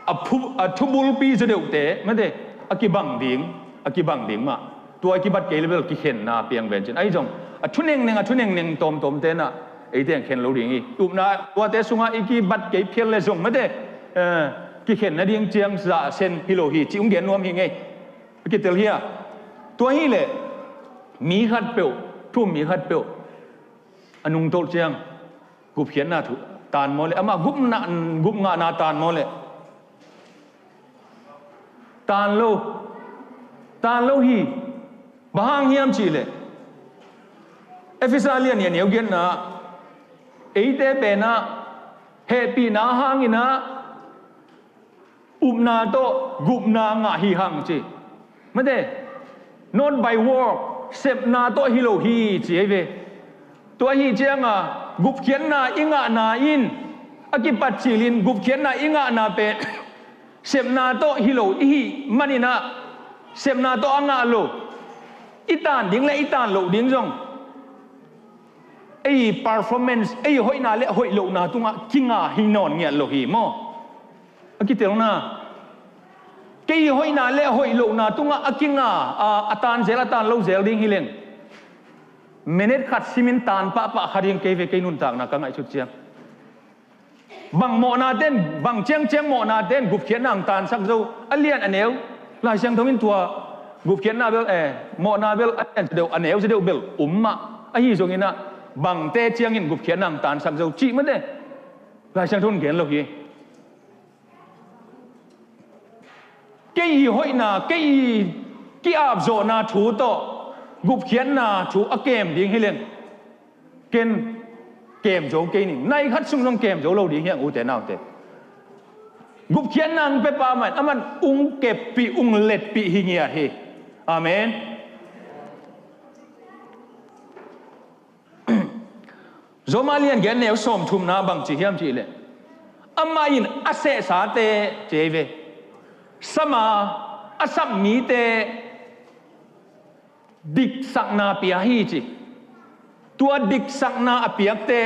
a phu-, a thubulpi zaw deuhte, mate, a kibang ding, a kibang ding mah. Tua i kibat kei le bel kikhenna piang ven cin. Ahi zong a thunengneng, a thunengneng tawmtawm tenah eite ang khen lo ding hi. Upna tuate sungah i kibat kei phial le zong, mate, eh, kikhen nading ciang zahsen hi lo hi, ci ung gen nuam hi ngei. A kitel hi a. Tua hileh mi khatpeuh, thu-um mi khatpeuh a nungtolh ciang gupkhiatna thu tan maw leh, amah gupna, gupngahna tan maw leh? Tan lo. Tan lo hi. Bang hang hiam cihleh Efesa lian nih a neu giatna ah eite penah hehpihna hanginah upna tawh gupna ngah hi hang ci. Mate, not by work, sepna tawh hi lo hi ci ei ve. Tua ahi cianga gupkhiatna i ngahna in a kipat cilin gupkhiatna i ngahna pen sepna tawh hi lo i hih maninah sepna tawh a ngah lo i tan ding le i tan loh ding zong ei performance, ei hoihna le hoih lohna tungah kinga hi nawn ngiat lo hi maw? A kitelna. Kei hoihna le hoih lohna tungah a kinga, a, a tan zel, a tan lo zel ding hi leng, minute khat simin tan pahpah kha ding kei ve, kei nuntakna ka ngaihsut ciang. Bang mawhna ten, bang ciangciang mawhna ten gupkhiatna ang tansak zo, a lian a neu. Lai Siangtho in tua gupkhiatna bel, eh, mawhna bel a lian sa deuh, a neu sa deuh bel um mah. Ahi zonginah bangte ciangin gupkhiatna ang tansak zo cih mate Lai Siangtho in gen lo hi. Kei i hoihna, kei i ki-apzawhna thu tawh gupkhiatna thu a kem ding hi leng, ken kem zo kei ning. Nai khat sung zong kem zo lo ding hi ang, ute naute. Gupkhiatna ang pia pa mah in aman ung keppih, ung letpih hi ngiat hi. Amen. Roma lian giat neu sawmthumna bang ci hiam cihleh, amah in a sehsate ci ei ve, sama a sak mite diksakna pia hi ci. Tua diksakna a piakte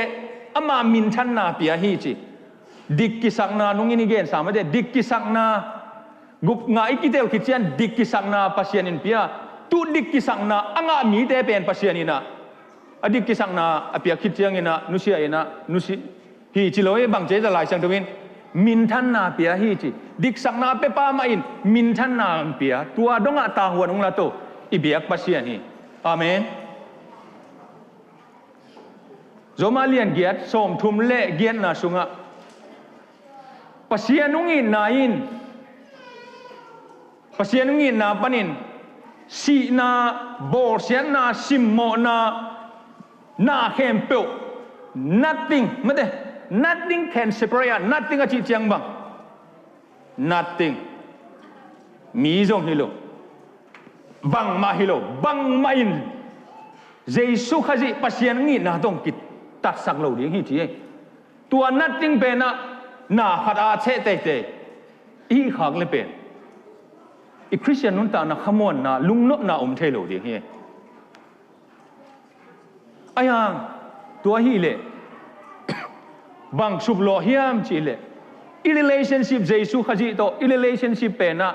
ama minthanna pia hi ci. Dik kisakna nungin i gensa mate, dik kisakna gupngah i kitel khit cian dik kisakna Pasian in pia. Tu dik kisakna a ngah mite pen Pasian inah a dik kisakna a piak khit cianginah nusia inah nusi hi ci lo hi. Bang ci ei ta, Lai Siangtho in minthanna pia hi ci. Diksakna a pia pa mah in minthanna ang pia. Tua dongah tahuan ung la to, i biak Pasian hi. Amen. Roma lian giat sawmthum le giatna sungah Pasian ung itna in, Pasian ung itna panin sihna, bawlsiatna, simmawhna, na khempeuh, nothing, mate, nothing can separate, nothing a cih ciang bang, nothing. Mi zong hi lo, bangmah hi lo, bangmah in Jesu Khazih Pasian ung itna tawh kitatsak lo ding hi ci ei. Tua nothing penah na khat a ceh teitei i hih khak le pen I Khristian nuntakna khamuanna, lungnopna om thei lo ding hi. Ahi hang, tua hileh bang suplawh hiam cihleh, i relationship Jesu Khazih tawh i relationship penah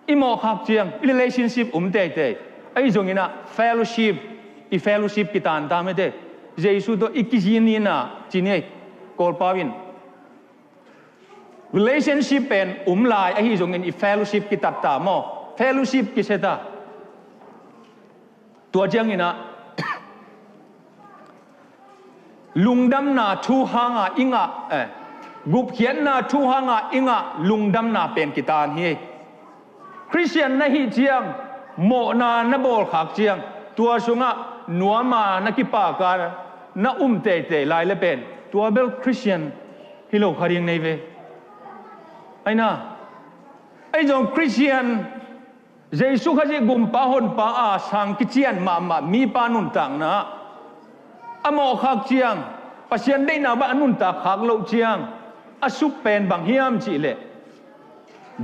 i mawhkhak ciang i relationship um teitei. Ahi zonginah fellowship, i fellowship kitan ta mete. Jesu tawh i kizinina cini ei. Kawlpau in relationship pen um lai ahi zongin i fellowship kitat ta maw? Fellowship kisia ta. Tua cianginah lungdamna thu hanga i ngah, eh, gupkhiatna thu hanga i ngah lungdamna pen kitan hi. Khristian na hih ciang, mawhna na bawlkhak ciang, tua sungah nuama na kipaka na um teitei lai le pen, tua bel Khristian hi lo kha ding nei ve. Aina, ei zong Khristian, Jesu Khazih gumpa honpa a sang kician mahmah mipa nuntakna a mawhkhak ciang, Pasian deihna bang a nuntak khak loh ciang, a suk pen bang hiam cihleh,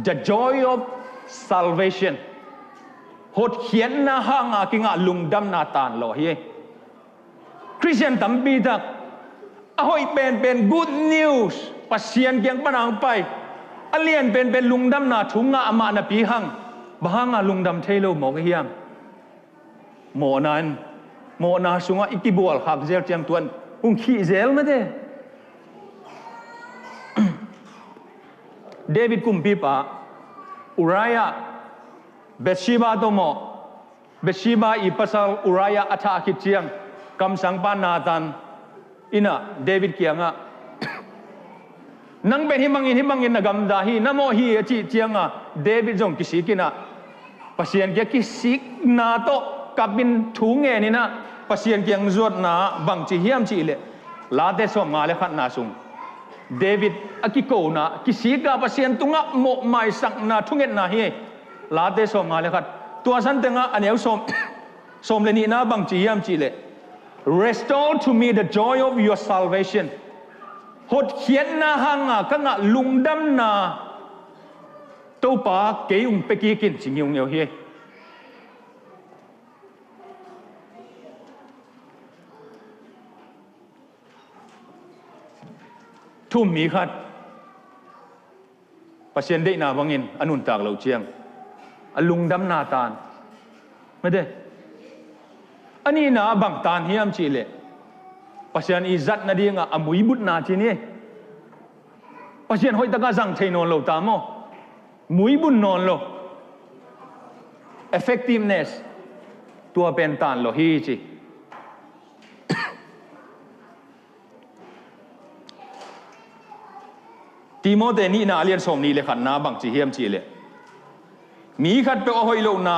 the joy of salvation. Hotkhiatna hanga kingah lungdamna tanlawh hi. Khristian tampi tak a hoih penpen good news, Pasian kiang pan a hong pai, a lian penpen lungdamna thu ngah amah napi hang, bang hanga lungdam thei lo mawk ahi hiam? Mawhna in, mawhna sungah i kibualkhak zel ciang tuan hong khih zel mate. David kumpipa Uriah, Bathsheba tawh mawh, Bathsheba i pasal Uriah a thah khit ciang, kamsangpa Nathan innah David kiangah, nang pen hih bangin, hih bangin na gamta hi, na mawh hi, a cih cianga David zong kisik innah, Pasian kiang kisikna tawh kapin thu ngeninah Pasian kiang zuatna bangci hiam cihleh, Late sawmnga le khatna sung David a kikona, kisika Pasian tungah mawhmaisakna thungetna hi. Late sawmnga le khat. Tua santengah a neu sawm, sawm le nihna bangci hiam cihleh, restore to me the joy of your salvation. Hotkhiatna hanga ka ngah lungdamna Topa kei ung pia kikin ci ngiungeu hi. Thu mi khat, Pasian deihna bangin a nuntak lo ciang, a lungdamna tan. Mate. A nihna a bang tan hiam cihleh, Pasian i zat nadingah a muibutna ci ni. Pasian hoihtakah zang thei nawn lo ta maw? Muibut nawn lo. Effectiveness. Tua pen tan lo hi ci. Timote nihna a lian sawm nih le khatna bangci hiam cihleh, mi khatpeuh a hoih lohna,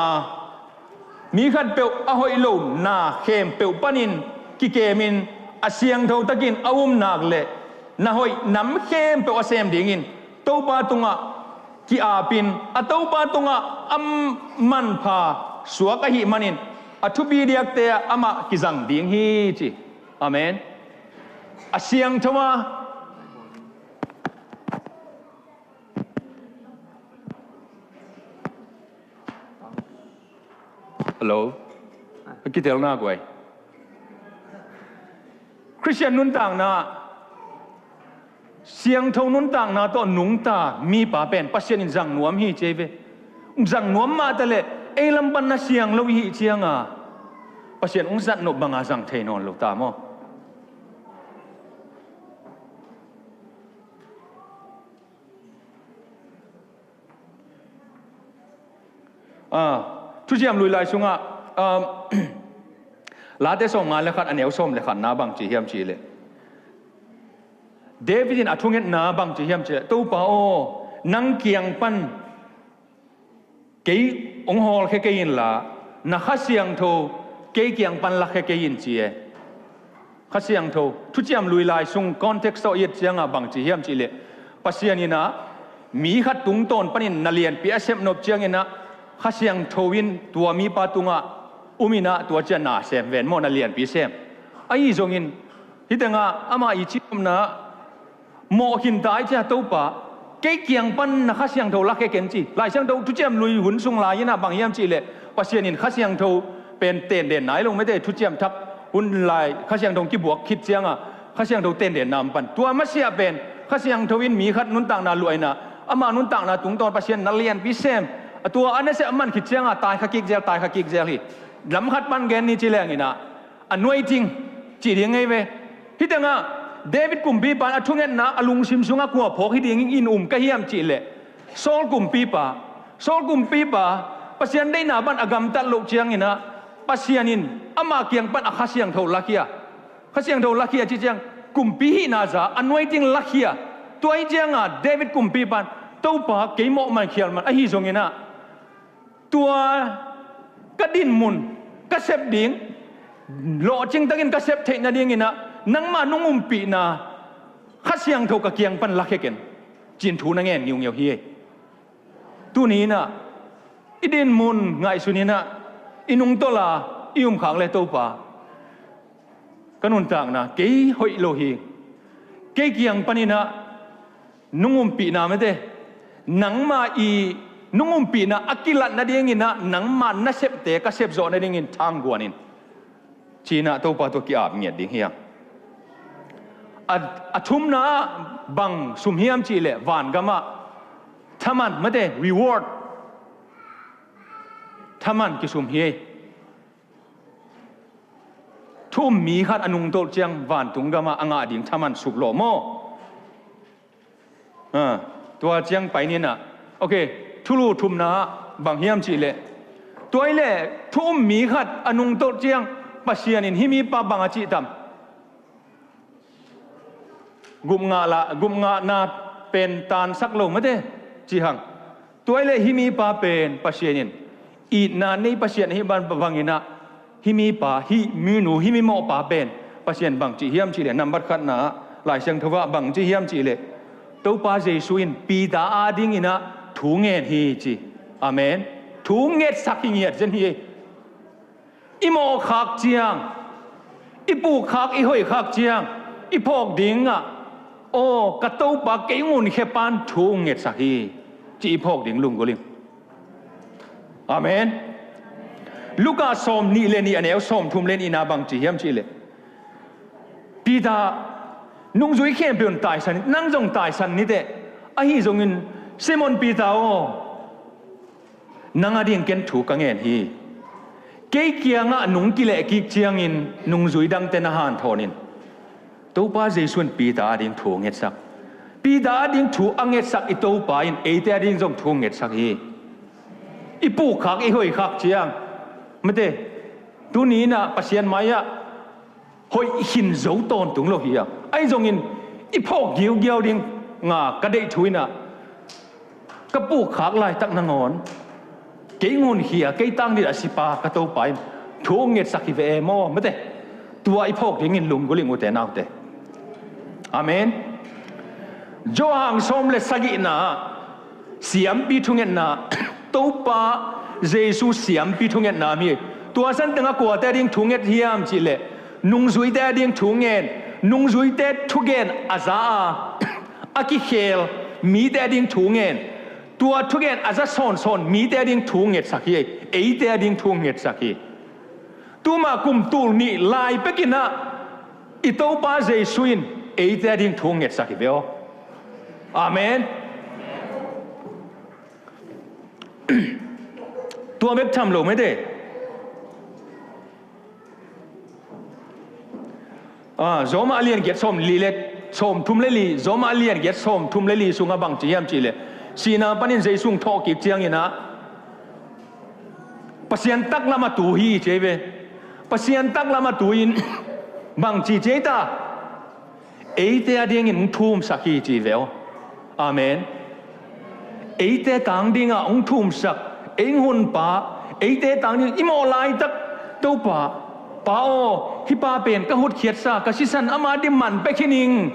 mi khatpeuh a hoih lohna khempeuh panin kikemin a siangtho takin a um nak leh na hoih nam khempeuh a sem dingin Topa tungah ki-apin, a Topa tungah a manpha suak ahih manin a thupi diakte ah amah kizang ding hi ci. Amen. A siangtho a. Hello. A kitelna guai. Khristian nuntakna, siangtho nuntakna tawh nungta mipa pen Pasian in zang nuam hi ci ei ve. Zang nuam mah taleh ei lam pan na siang lo i hih cianga Pasian ung zat nop banga zang thei nawn lo ta maw? Ah, Thuciam Lui lai sungah, ah, Late sawmnga le khat a neu sawm le khatna bangci hiam cihleh, David in a thungetna bangci hiam cihleh, Topa aw, nang kiang pan kei hong hawlkhia kei inla, na Kha Siangtho kei kiang pan lakhia kei in ci e. Kha Siangtho, Thuciam Lui lai sung context tawh i et ciangah bangci hiam cihleh, Pasian innah mi khat tungtawn panin na lianpi a sepnop cianginah Kha Siangtho in tua mipa tungah um innah tua ciang na sem ven maw, na lianpi sem. Ahi zongin hih tengah amah i cihnopna mawh khinta i cia Topa, Kei kiang pan na Kha Siangtho lakhia ken ci. Lai Siangtho thuciam lui hun sung lai-in ah bang hiam cihleh, Pasian in Kha Siangtho pen tenden nai lo mete, thuciam thak hun lai Kha Siangtho kibuak khit ciangah Kha Siangtho tenden nam pan. Tua masiah pen Kha Siangtho in mi khat nuntakna luah in ah, ama nuntakna tungtawn Pasian na lianpi sem. A tua a nasep a man khit ciangah tai kha kik zel, tai kha kik zel hi. Lam khat pan gen ni ci leng in ah, anointing cih ding ngei ve. Hih tengah David kumpipa in a thungetna a lungsim sungah kua phawk hi ding in um ka hiam cihleh, Saul kumpipa. Saul kumpipa Pasian deihna pan a gamtat loh ciangin ah, Pasian in ama kiang pan a Kha Siangtho lakhia. Kha Siangtho lakhia ci ciang, kumpi hihna za anointing lakhia. Tua hi ciangah David kumpipa in, Topa, kei mawh man khial man ahi zongin ah, tua ka dinmun, ka sep ding, lawhcing takin ka sep theih nadingin ah, nangma nung umpihna Kha Siangtho ka kiang pan lakhia ken, ci-in thu na ngen ngiungeu hi. Tuni in ah, i dinmun ngaihsun in ah, i nungtolh a i um khak le, Topa, ka nuntakna kei hoih lo hi. Kei kiang panin ah nung umpihna mete, nangma i nung umpihna a kilat nadingin ah, nangma nasepte ka sepzawh nadingin thangguan in, ci-in ah Topa tawh ki-ap ngiat ding hi hang. A, a thumna ah bang sum hiam cihleh, vangamah thaman mete, reward, thaman kisum hi. Thu um mi khat a nungtolh ciang vantung gamah a ngah ding thaman sup lawh maw? Ah, tua ciang pai ni in ah. Ok, thulu thumna ah bang hiam cihleh, tua hi leh thu um mi khat a nungtolh ciang Pasian in hih mipa bang a cih tam? Gupngah la, gupngahna pen tansak lo mete, ci hang. Tua hi leh hih mipa pen Pasian in itna nei Pasian ahi bangin ah, hih mipa, hih minu, hih mimawhpa pen Pasian bang ci hiam cihleh, nambat khatna ah Lai Siangtho ah bang ci hiam cihleh, Topa Jesu in Peter adingin ah thu ngen hi ci. Amen. Thu ngetsak hi ngiat zen hi. I mawhkhak ciang, i pukkhak, i hoihkhak ciang, i phawk dingah, aw, ka Topa, kei ngunkhia pan thu ngetsak hi, ci i phawk ding lunggulh in. Amen. Luka sawm nih le nih a neu sawm thum le nihna bang ci hiam cihleh, Peter, nungzui khempeuh in taisan, nang zong taisan niteh. Ahi zongin Simon Peter aw, nang ading ken thu ka ngen hi. Kei kiangah nung kilehkik ciangin nungzui dangte na hanthawn in. Topa Jesu in Peter ading thu a ngetsak. Peter ading thu a ngetsak i Topa in eite ading zong thu ngetsak hi. I pukkhak, i hoihkhak ciang, mete, tuni in ah Pasian mai-ah hoih khin zo tawntung lo hi a. Ahi zongin i phawk giugiau ding nga ka deih thu in ah, ka pukkhak laitak nangawn kei ngunkhia, kei tangdit a sipa ka Topa in thu ngetsak hi ve e maw, mete. Tua i phawk dingin lunggulh ing ute naute. Amen. Johan sawm le sagihna ah siampi thungetna, Topa Jesu siampi thungetna mi. Tua san tengah kuate ading thu nget hiam cihleh, nungzuite ading thu ngen, nungzuite thugen a za a, a kikhel mite ading thu ngen, tua thugen a za sawnsawn mite ading thu ngetsak hi, eite ading thu ngetsak hi. Tuma kum tul nih lai pekin ah i Topa Jesu in eite ading thu ngetsak hi ve aw. Amen. Tua bek tham lo mete. Ah, Roma a lian giat sawm li le, sawm thum le li, Roma a lian giat sawm thum le li sungah bang ci hiam cihleh, sihna panin Jesu hong thawhkik ciangin ah Pasian taklam a tu hi ci hi ve. Pasian taklam a tu in bang ci ci hi ta? Eite adingin hong thumsak hi ci hi ve aw. Amen. Eite tang dingah hong thumsak, ei hong honpa, eite tang ding i mawh laitak, Topa, Pa aw, hih pa pen ka hutkhiatsa, ka sisan ama ding man pia khin ing,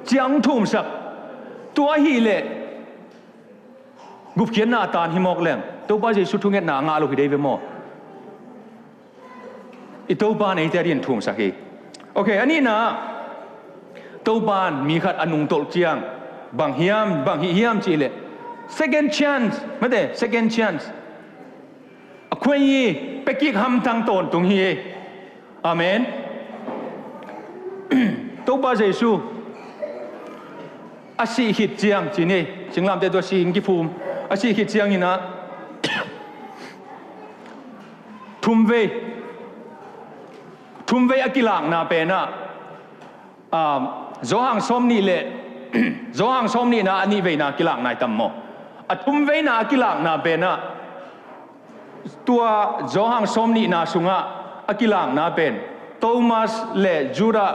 ci-a hong thumsak. Tua ahih leh gupkhiatna a tan hi mawk leng, Topa Jesu thungetna a ngah lo hi dei ve maw? I Topa in eite adingin thumsak hi. Ok, a nihna, Topa in mi khat a nungtolh ciang Bang hiam, bang hih hiam cih leh, second chance, mate, second chance. A khuaini pekik hamtang tawntung hi. Amen. Topa Jesu a sih khit ciang, ci ni, singlamteh tawh a si in kiphum, a sih khit ciangin ah, thumvei, thumvei a kilakna pen ah, um, Johan sawm nih le, Johan sawm nihna a nihveina kilakna i tam maw? A thumveina a kilakna pen ah, tua Johan sawm nihna sungah a kilakna pen Thomas le Judah,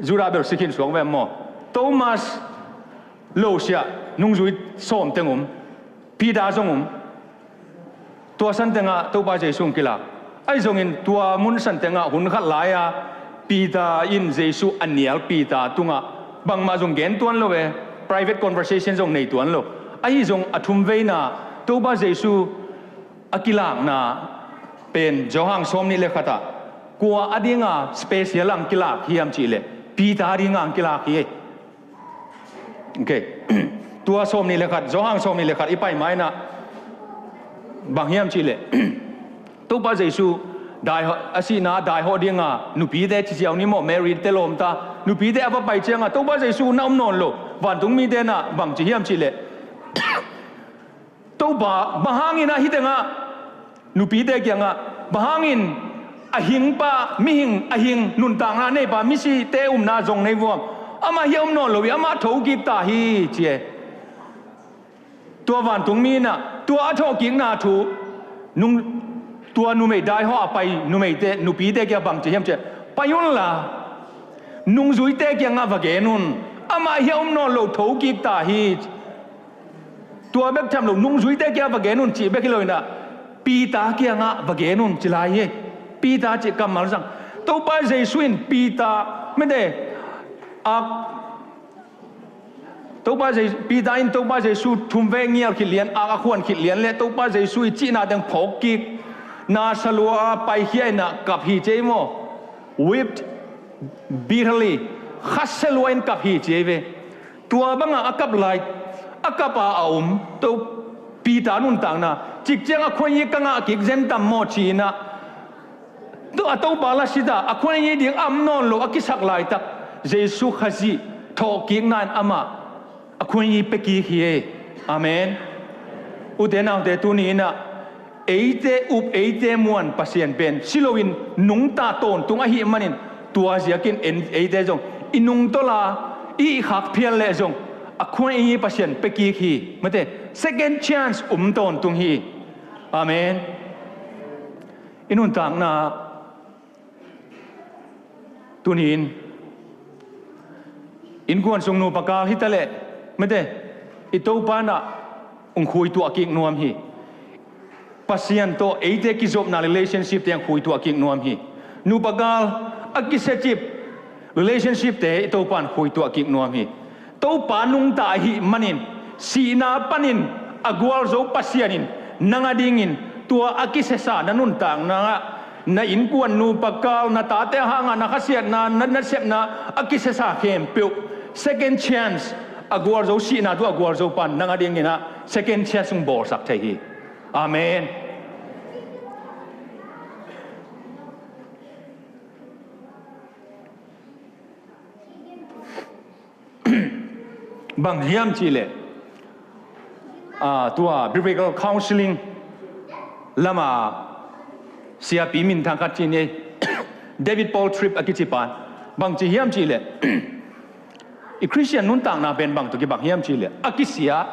Judah bel si khin suak ve maw? Thomas lo siah nungzui sawm teng um, Peter zong um. Tua san tengah Topa Jesu hong kilak. Ahi zongin tua mun san tengah hun khat lai-a Peter in Jesu a nial Peter tungah bangmah zong gen tuan lo e, private conversation zong nei tuan lo. Ahi zong a thumveina Topa Jesu a kilakna pen Johan sawm nih le khatah kua a dinga special ang kilak hiam cih leh Peter a dinga ang kilak hi. Okay. Tua sawm nih le khat, Johan sawm nih le khat i pai mainah bang hiam cih leh Topa Jesu dai, a sihna daihawh dinga nupite ciciau ni maw, Mary te lawmta nupite a va pai cianga Topa Jesu na om nawn lo, vantungmite na bang ci hiam cih leh Topa, bang hangin ah hih tengah nupite kiangah, bang hangin a hingpa, mihing a hing, nuntakna neipa, misite umna zong nei vuam? Amah hih a om nawn lo hi, amah thokik ta hi, ci e. Tua vantungmi in ah tua a thawhkikna thu nung, tua numei daihawh a pai numeite, nupite kiangah bang ci hiam cih leh, pai unla, nungzuite kiangah va gen un, amah hih a om nawn lo, thokik ta hi. Tua bek tham lo, nungzuite kiangah va gen un cih bek hi lo in ah, Peter kiangah va gen un ci lai hi. Peter cih kammal zang. Topa Jesu in Peter, mete, ak, Topa Jesu, Peter in Topa Jesu thumvei ngial khit lian, ak a khuan khit lian le Topa Jesu i cihna teng phawk kik, na salua a paikhia in ah kap hi ci ei maw? Wept bitterly, khasia lua in kap hi ci ei ve. Tua banga a kap lai, a kap a a om, to Peter nuntakna, cikciang a khuaini ka ngah kik zen tam maw ci-in ah, to a Topa la sit a, a khuaini ding a om nawn lo a kisak laitak, Jesu Khazih thawhkikna in amah a khuaini pia kik hi e. Amen. Ute naute tuni in ah, eite up, eite muan Pasian pen si loin nungta tawntung ahih manin, tua ziakin en, eite zong i nungtolh a, i khak phial leh zong a khuaini Pasian pia kik hi. Mate, second chance um tawntung hi. Amen. I nuntakna tuni-in innkuan sung nupa kal hi ta leh, mate, i Topa in ah hong khuituah kik nuam hi. Pasian tawh eite kizopna relationship te hong khuituah kik nuam hi. Nupa kal a kisiacip relationship te i Topa in khuituah kik nuam hi. Topa nungta ahih manin, sihna panin a gualzo Pasian in nang a dingin tua a kisiasa na nuntakna ah, na innkuan nupa kal, na tate hangah na khasiatna, na nasepna a kisiasa khempeuh, second chance, a gualzo, sihna tawh a gualzo pan nang a dingin ah second chance hong bawlsak thei hi. Amen. Bang hiam cih leh, ah, tua biblical counseling lama siapi minthang khat ci ni, David Paul Tripp a kici pan. Bang ci hiam cih leh, i Christian nuntakna pen bang tawh kibang hiam cih leh, a kisia,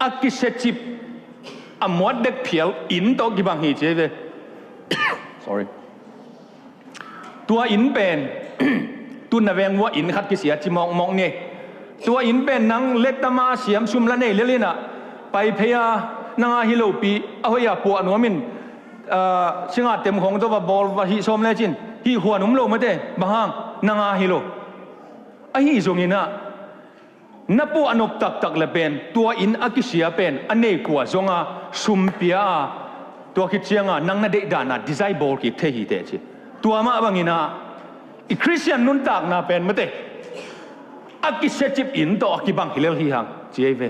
a kisiacip, a muat dek phial inn tawh kibang hi ci ve. Sorry. Tua inn pen, tun na veng vua inn khat kisia ci mawkmawk ni. Tua inn pen nang lettama siam sum la nei lel in ah, pai phei a, nang a hi lopi, a hoih a puah nuam in, ah, singa tem khong tawh va bawl va hih sawm lecin, hih huan um lo mate, bang hang, nang a hi lo. Ahi zongin ah, na puah nop taktak le pen, tua inn a kisia pen, a nei kua zonga, sum pia a, tua khit cianga, nang na deih dana, design bawl kik thei hi teh ci. Tua mah bangin ah, i Christian nuntakna pen, mate. a kisiacip in tawh a kibang hi lel hi hang, ci ei ve.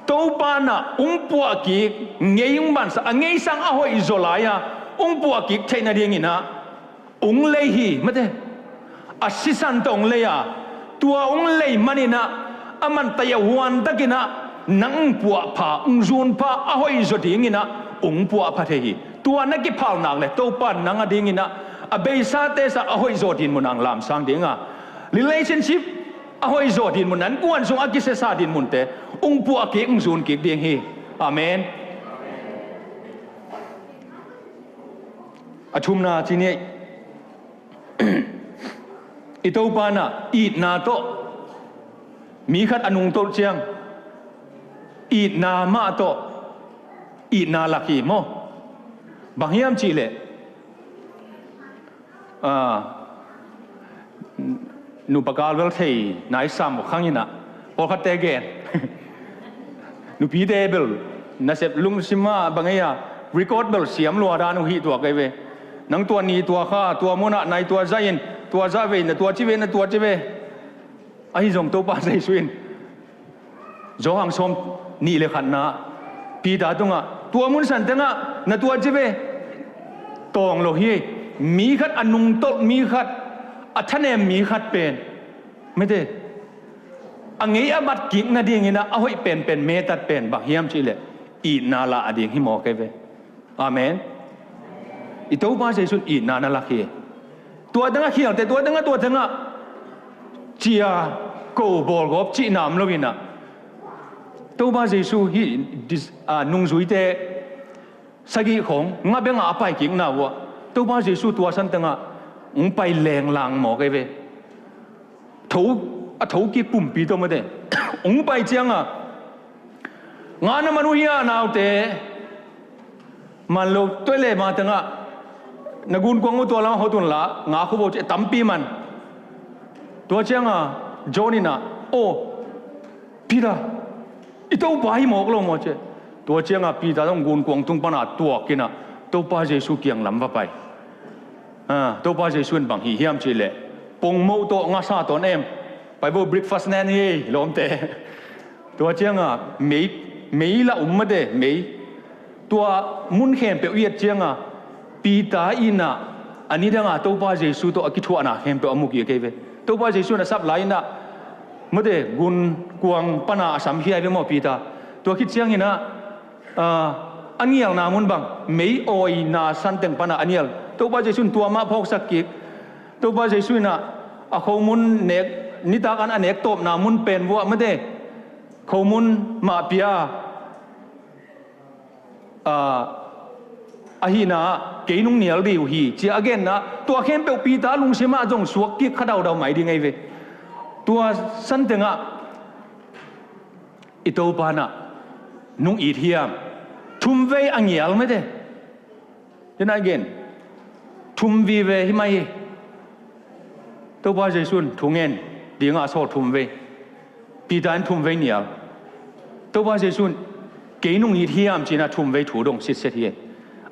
Topa in ah ung puah kik, ngei ung bansa, a ngei sang a hoih zaw lai-a ung puah kik theih nadingin ah ung lei hi, mate. A sisan tawh ung lei a, tua ung lei manin ah, a man taiah huantakin ah, nang ung puahpha, ung zunpha a hoih zaw dingin ah ung puahpha thei hi. Tua na kiphal nak le Topa in nang a dingin ah, a beisate sang a hoih zaw dinmun ah lamsang ding a, relationship a hoih zaw dinmun, innkuan sung a kisiasa dinmunte ung puah kik, ung zun kik ding hi. Amen. A thumna ci ni ei. I Topa in ah itna tawh mi khat a nungtolh ciang, itna mah tawh itna lak hi maw? Bang hiam cih leh, ah, nupa kal bel thei nai sam khang in ah, pawlkhatte gen. Nupite bel nasep lungsim ah bang ei a, record bel siam lua dan uh hi tuak ei ve. Nang tua ni tua kha, tua mun ah nai tua zah in, tua zah ve, na tua ci ve, na tua ci ve. Ahi zong Topa Jesu in Johan sawm nih le khatna, Peter tungah, tua mun san tengah na tua ci ve. Tawng lo hi. Mi khat a nungtolh mi khat, a thanem mi khat pen, mate, a ngei a bat kik nadingin ah a hoih penpen metat pen bang hiam cih leh itna lah a ding hi maw kei ve. Amen. I Topa Jesu in itna na lak hi. Tua tengah khialte, tua tengah, tua tengah cia ko bawlgawp cihna om lo in ah, Topa Jesu hih dis-, a, nungzuite sagih khawng nga bengah a pai kikna uh ah, Topa Jesu tua san tengah ung pai lenglang maw kei ve. Tho, a tho kik pumpi tawh mate. Ung pai ciangah, nga na man uh hia naute? Man lo, tuai le ma tengah na gunkuang uh tua lamah hot un la, nga khuvo ci, tampi man. Tua ciangah John in ah, aw, Peter, i Topa hi mawk lo maw ci. Tua ciangah Peter zong gunkuang tung pana tuak in ah Topa Jesu kiang lam va pai. Ah, Topa Jesu in bang hih hiam cih leh, pongmoh tawh ngasa tawh na em, pai bo, breakfast na en hi ei, lawmte. Tua ciangah mei, mei lah um mate, mei. Tua mun khempeuh i et ciangah Peter in ah a nidangah Topa Jesu tawh a kithuahna khempeuh a mu kik kei ve. Topa Jesu in a sap lai in ah, mate, gunkuang pana a samkhia hi ve maw Peter. Tua khit ciangin ah, ah, a ngialna mun bang, mei awina santeng pana a ngial. Topa Jesu in tua mah phawksak kik. Topa Jesu in ah a khomun nek, nitak an a nek tawpna mun pen vuah mate, khomun mah pia a, ah, ahihna ah kei nung nial dih uh hi, ci-a a genna, tua khempeuh Peter lungsim ah zong suak kik kha daudau mai ding ei ve. Tua santengah i Topa in ah nung it hiam? Thumvei a ngial mate. Tua in ah a gen, thum vive hi mai hi. Topa Jesu in thu ngen dingah a sawl thumvei. Peter in thumvei nial. Topa Jesu in kei nung it hiam ci-in ah thumvei thu dong sitset hi.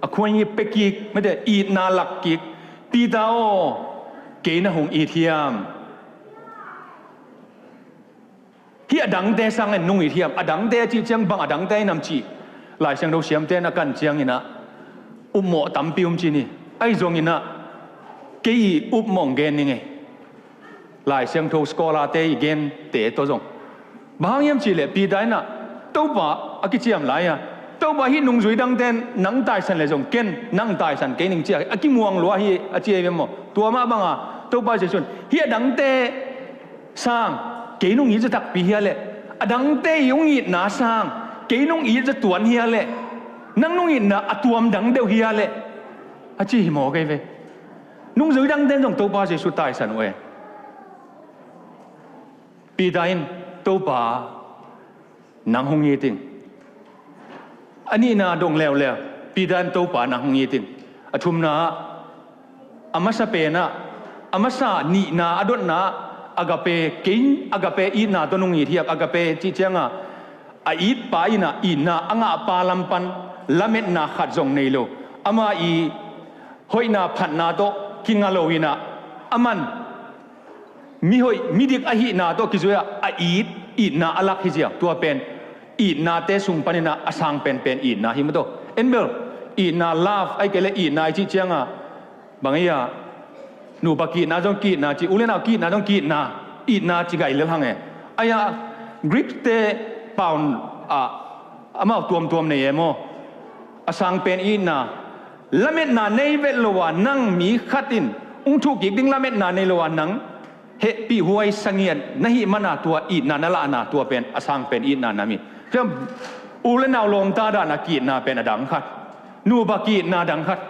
A khuai ngi pekik mate, itna lakkik. Peter aw, kei na hong it hiam? Hih a dangte sangin nung it hiam? A dangte a cih ciang bang a dangte a hi nam cih, Lai Siangtho siamte na kan ciangin ah upmawh tampi um ci ni. Ahi zongin ah kei upmawh gen ning ei. Lai Siangtho scholar-te i gente tawh zong. Bang hang hiam cih leh Peter in ah Topa a kiciam lai-a, Topa, hih nungzui dangte in nang taisan leh zong ken nang taisan kei ning ci-a a kimuang lua hi a ci ei ve maw? Tua mah banga Topa Jesu in hih a dangte sang kei nung it zaw takpi hia leh, a dangte i hong itna sang kei nung it zaw tuan hia leh, nang nung itna a tuam dang deuh hia leh, a ci hi maw kei ve. Nungzui dangte in zong Topa Jesu taisan uh e. Peter in, Topa, nang hong it ing. A nihna dong leuleu, Peter in, Topa, nang hong it ing. A thumna ah, a masa pen ah, a masa nihna a dotna ah, agape, kei agape itna tawh nong it hiam, agape cih ciangah a itpa in ah itna a ngahpa lam pan lametna khat zong nei lo. Ama i hoihna phatna tawh kinga lo in ah, a man mihoih, midik ahihna tawh kizui-a a it, itna a lak hi ziau. Tua pen itnate sung panin ah a sang penpen itna hi mah tawh. En bel, itna love, ahih kei leh itna i cih ciangah bang ei a, nupa ki-itna zong ki-itna ci, u le nau ki-itna zong ki-itna, itna ci gai lel hang e. Ai-a Greek-te pau ah amau tuamtuam nei e maw? A sang pen itna, lametna nei vet lo a nang mi khat in hong thuh kik ding lametna nei lo a nang hehpih huai sangiat na hih mana tua itna na lahna, tua pen a sang pen itna na mi. Tua u le nau lawmta dana ki-itna pen a dang khat, nupa ki-itna dang khat.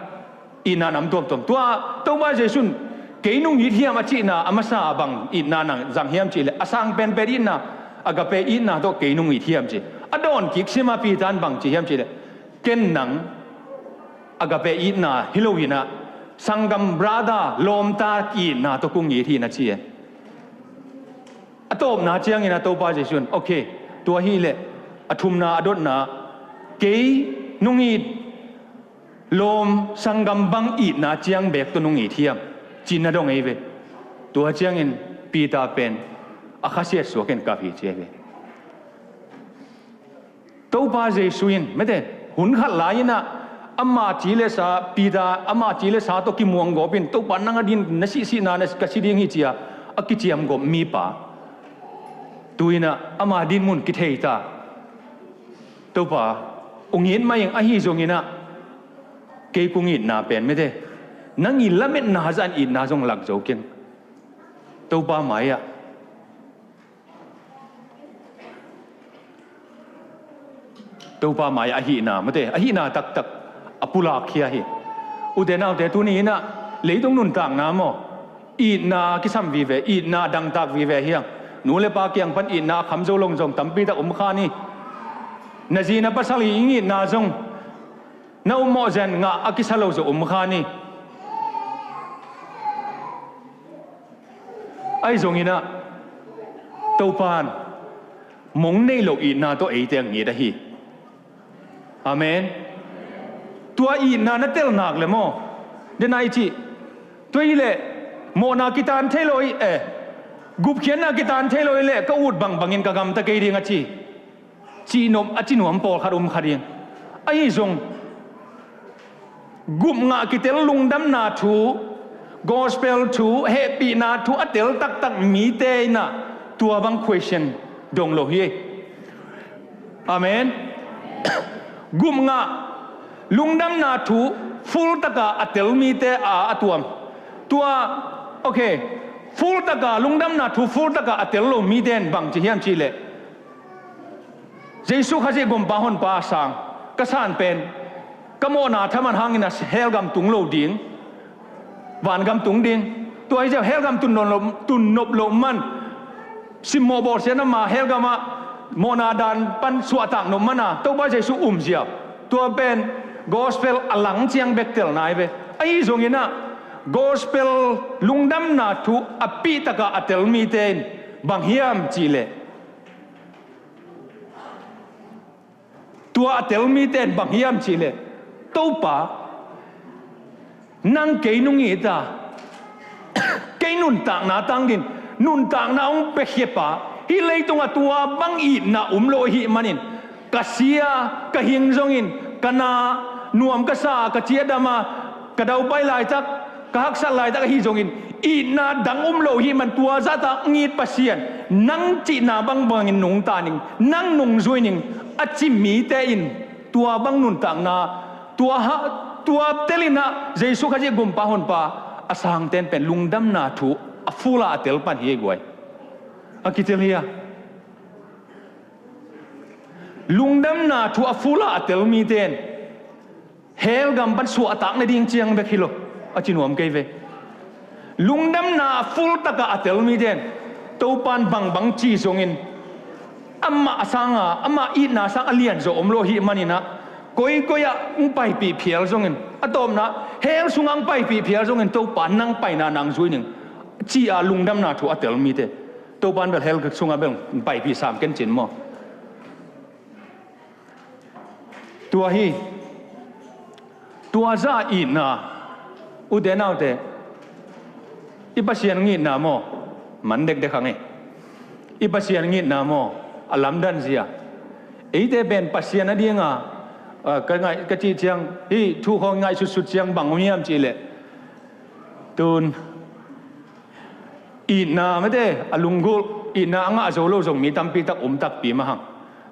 Itna nam tuamtuam. Tua Topa Jesuh in kei nong it hiam a cihna a masa bang itna nang zang hiam cih leh a sang penpen itna, agape itna tawh kei nong it hiam ci. A dawn kik sima Peter in bang ci hiam cih leh, ken nang agape itna hi lo hi-in ah, sanggam, brother, lawmta ki-itna tawh kong it hi na ci e. A tawpna ciangin a Topa Jesuh in, okay, tua hi leh a thumna, a dotna, kei nong it lawm sanggam bang itna ciang beek tawh nong it hiam, ci-in na dong ei ve. Tua ciangin Peter pen a khasiat suakin kap hi ci ei ve. Topa Jesuh in, mete, hun khat lai-in ah, ama ci le sa, Peter, ama ci le sa tawh kimuang gawpin, Topa nang a din na sihsihna na ka si ding hi ci-a a kiciam gawp mipa. Tu-in ah ama din mun kithei ta. Topa, ong it mah ing, ahi zongin ah kei kong itna pen, mete, nang i lametna zah in itna zong lak zo keng. Topa mai-ah, Topa mai-ah ahihna, mate, ahihna taktak a pulak khia hi. Ute naute, tuni-in ah leitung nuntakna maw, itna kisam vive, itna dangtak vive hi hang. Nu le pa kiang pan itna a kham zo lo zong tampi tak om kha ni. Na zi na pasal i itna zong na upmawh zen ngah a kisa lo zo om kha ni. Ahi zongin ah Topa in mong nei lo itna tawh eite a it ahi. Amen. Tua itna na tel nak le maw, den a i cih, tua hi leh mawhna kitan thei lo hi, eh, gupkhiatna kitan thei lo hi leh ka ut bangbangin ka gamta kei ding a ci, cihnop a ci nuam pawlkhat om kha ding. Ahi zong, gupngah kitel lungdamna thu, gospel thu, hehpihna thu a tel taktak mite in ah tua bang question dong lo hi. Amen. Gupngah lungdamna thu full taka a tel mite a, a tuam. Tua, okay, full taka lungdamna thu full taka a tel lo mite in bang ci hiam cih leh, Jesuh Khazih gumpa honpa a sang, ka san pen ka mawhna thaman hangin a hell gam tung lo ding, van gam tung ding. Tua hi ziau, hell gam tun nop lo, tun nop loh man, simmawh bawlsiatna ma hell gamah mawhna dan pan suahtak nop man a Topa Jesuh um ziau. Tua pen gospel a lang ciang bek telna hi ve. Ahi zongin ah gospel lungdamna thu a pih taka a tel mite in bang hiam cih leh, tua a tel mite in bang hiam cih leh, Topa, nang kei nong it a, kei nuntakna tang dingin nuntakna hong piakhia pa, hih leitungah tua bang itna om lo ahih manin, ka si a, ka hing zongin, ka na, nuam ka sa, ka ciah dam a, ka daupai laitak, ka haksat laitak ahi zongin, itna dang om lo ahih man tua zahta hong it Pasian, nang cihna bangbangin nungta ning, nang nungzui ning a ci mite in tua bang nuntakna, tua ha, tua telin ah Jesuh Khazih gumpa honpa a sangten pen lungdamna thu a full a a tel pan hi ei guai. A kitel hi a. Lungdamna thu a full a a tel mite in hell gam pan suahtak nading ciang bek hi lo, a ci nuam kei ve. Lungdamna a full taka a tel mite in Topa in bangbang ci zongin, amah a sanga, amah itna sang a lian zaw om lo ahih manin ah, koikoi ah hong paipih phial zongin, a tawpna hell sungah hong paipih phial zongin, Topa nang paina nang zui ning, ci-a lungdamna thu a tel mite, Topa in bel hell sungah bel hong paipih sam ken cin maw. Tua hi, tua zah itna, ute naute, i Pasian hong itna maw, man dekdek hang e. I Pasian ngitna maw, a lamdan zia. Eite pen Pasian a dinga, ah, ka ngaih, ka cih ciang, hih thu khawng i ngaihsutsut ciang bang om hiam cihleh, tun itna mate, a lunggulh, itna a ngah zo lo zong mi tampi tak um takpi mah hang.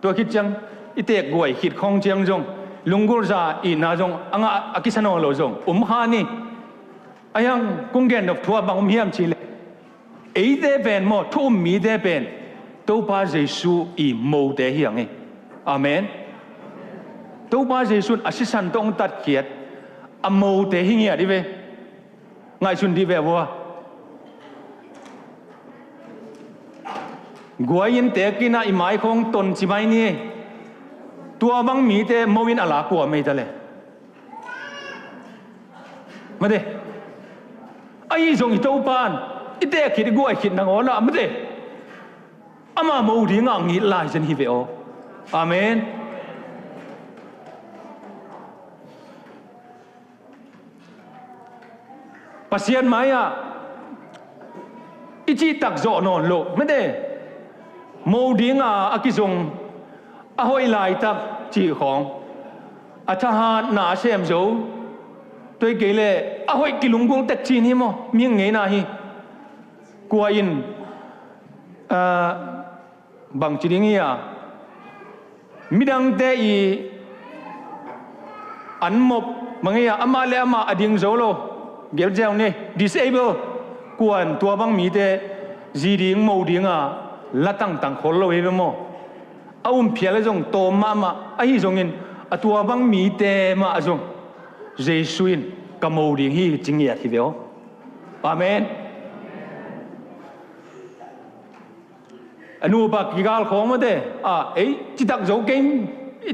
Tua khit ciang i teek guai khit khawng ciang zong lunggulh za itna zong a ngah a kisa nawn lo zong um kha ni. Ahi hang kong gen nop thu ah bang om hiam cihleh, eite pen maw, thu um mite pen Topa Jesu i mote hi hang e. Amen. Topa Jesu in a sisan tawh hong tatkhiat a mote hi ngiat i ve. Ngaihsun dih ve vua. Guai in teek in ah i mai khawng ton ci mai ni. Tua bang mite mo in a la kua mei ta le. Mate. Ahi zong i Topa in i teek khit, i guai khit nangawn ah, mate, ama mo dinga ngit lai zen hi ve aw. Amen. Pasian mai-ah i cihtak zawh nawn loh, mate, mo dinga a kizong, a hoih laitak cih khawng, a thahatna a sem zo, tua hi kei leh a hoih kilunggulh tek cin hi maw, mihing ngeina hi. Kua in, ah, bangci ding hi a, midangte i an mop mangei a, amah le amah a ding zo lo, gelziau ni, disable, kuan tua bang mite zi ding mo dinga la tangtang khol lo hi ve maw? A um phial le zong tawm mahmah, ahi zongin a tua bang mite mah zong Jesu in ka mo ding hi ci ngiat hi ve aw. Amen. A nupa kigal khawng mate, a, ei, citak zo kei,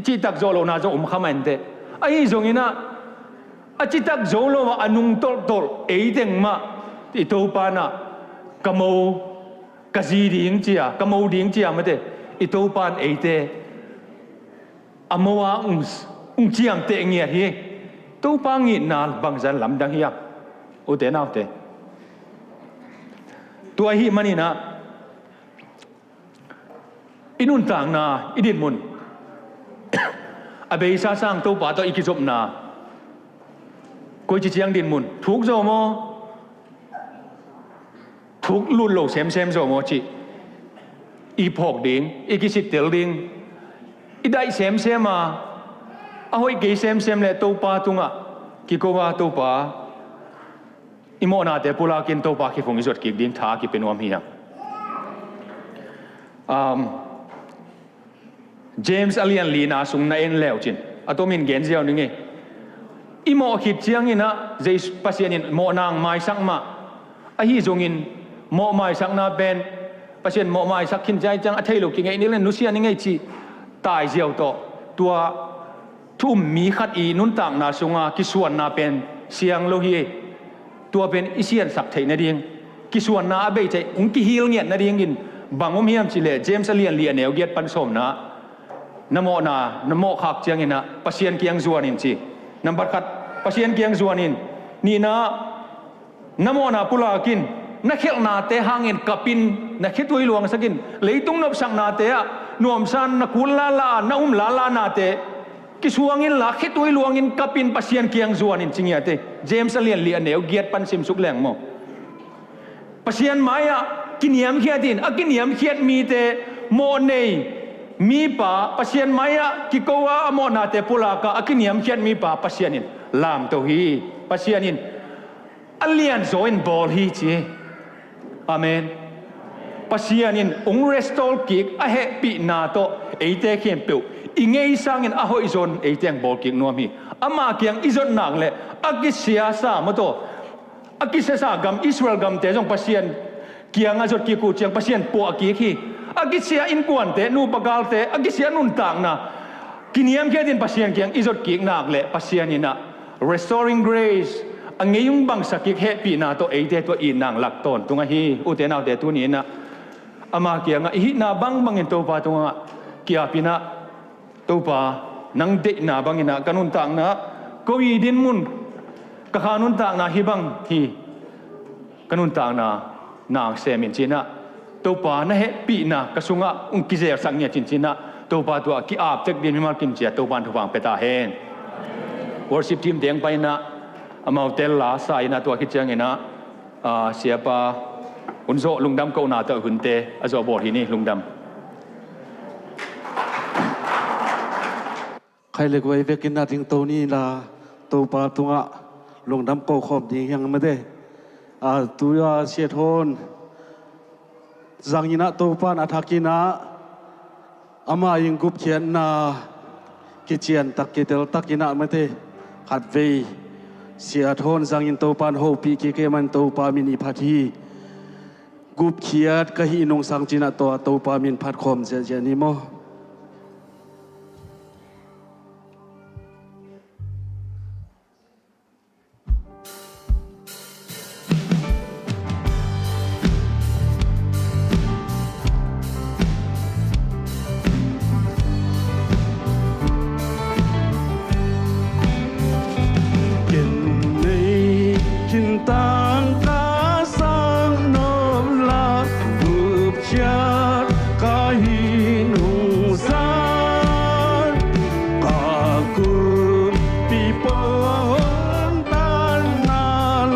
citak zo lohna zong um kha mah inteh. Ahi zongin ah, a citak zo lo ah a nung tolhtolh ei teng mah i Topa in ah ka mo, ka zi ding cia, ka mo ding cia mate, i Topa in eite a mo a ung, ung ciamteh ngiat hi. Topa ngitna bangzah lamdang hiam, ute naute? Tua ahih manin ah i nuntakna, i dinmun, a beisa sang Topa tawh i kizopna koici ciang dinmun, thuk zaw maw, thuk lut lo semsem zaw maw cih i phawk ding, i kisittel ding, i daih semsem a, a hoih kei semsem le Topa tungah kiko a, Topa, i mawhnate pulakin Topa kiphung i zot kik ding tha kipia nuam hi hang. Um, James a lian lina sung na en leucin, a tomin gen ziau ning ei. I mawh khit ciangin ah, Jesu, Pasian in mawhna maisak mah. Ahi zongin mawh maisakna pen, Pasian mawh maisak khin ciai ciang a thei lo kingeih ning le nusia ning ei cih tai ziau tawh, tua thu um mi khat i nuntakna sunga kisuanna pen siang lo hi. Tua pen i siansak theih nading, kisuanna a bei theih, hong kihil ngiat nadingin bang om hiam cihleh, James a lian li a neu giat pan sawmna, na mawhna, na mawh khak ciangin ah Pasian kiang zuan in ci. Nambat khat, Pasian kiang zuan in. Nihna, na mawhna pulakin, na khelhnate hangin kapin, na khitui luangsakin, leitung nopsaknate ah nuamsan na kul lala, na um lalanate kisuang inla, khitui luangin kapin Pasian kiang zuan in ci ngiat ei. James a lian li a neu giat pan simsuk leng maw. Pasian mai-ah kiniamkhiat in, a kiniamkhiat mite mawh nei mipa, Pasian mai-ah kiko a, a mawhnate pulak a, a kiniamkhiat mipa Pasian in lamto hi. Pasian in a lianzaw in bawl hi ci. Amen. Pasian in hong restore kik a hehpihna tawh eite khempeuh i ngei sangin a hoihzaw in eite hong bawl kik nuam hi. Amah kiang i zot nak leh a kisiasa maw taw, a kisiasa gam, Israel gamte zong Pasian kiang a zot kik uh ciang Pasian puah kik hi. A kisia innkuante, nupa galte, a kisia nuntakna kiniamkhiat in Pasian kiang i zot kik nak leh Pasian in ah restoring grace, a ngei hong bangsak kik hehpihna tawh eite tua itna hong lak tawntung ahi. Ute naute, tuni in ah ama kiangah i hihna bangbangin Topa tungah kiapin ah, Topa, nang deihna bangin ah ka nuntakna, ko i dinmun, ka kha nuntakna hih bang hi. Ka nuntakna nang sem in cinah, Topa na hehpihna ka sungah ung kizelsak ngia cin cinah, Topa tua ki-ap cek din mimal kim cia Topa in thupha pia ta hen. Worship team teng painah amau tel la sa inah tua khit cianginah, ah, siapa hun zawh lungdam kohna tawh hunte a zawh bawl hi ni. Lungdam. Khaih le guai vekin a dingto ni la, Topa tungah lungdam ko khawm ding hiang mate. A, tu-a siathawn zanginah Topa in a thakinah ama in gupkhiatna kiciantak kiteltakinah mate, khatvei siathawn zangin Topa in hopih kik e man Topa min i phat hi. Gupkhiat ka hih nungsang cinah tua Topa min phat khawm ziahziah ni maw? Ken nei khin tangka sang nop la, gupkhiat ka hih nungsang, ka kumpi pawltanna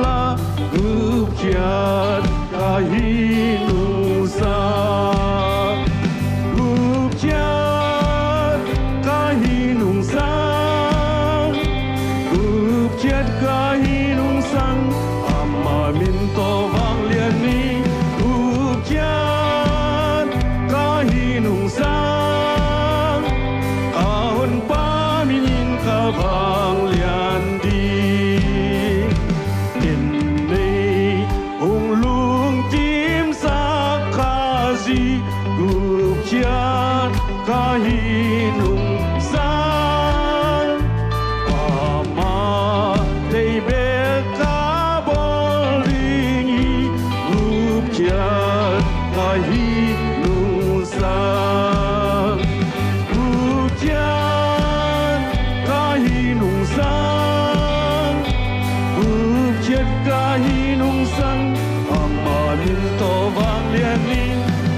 la, gupkhiat ka hih nungsang, gupkhiat ka hih nungsang, gupkhiat ka hih nungsang, ama min tawh vanglian ni. Gupkhiat ka hih nungsang, ka honpa min in ka vanglian ding. Ken nei hong lungkimsak Khazih, gupkhiat ka hih nungsang, ama deih bek ka bawl ding hi. Gupkhiat ka hih nungsang, gupkhiat ka hih nungsang, gupkhiat ka hih nungsang, ama min tawh vanglian ni.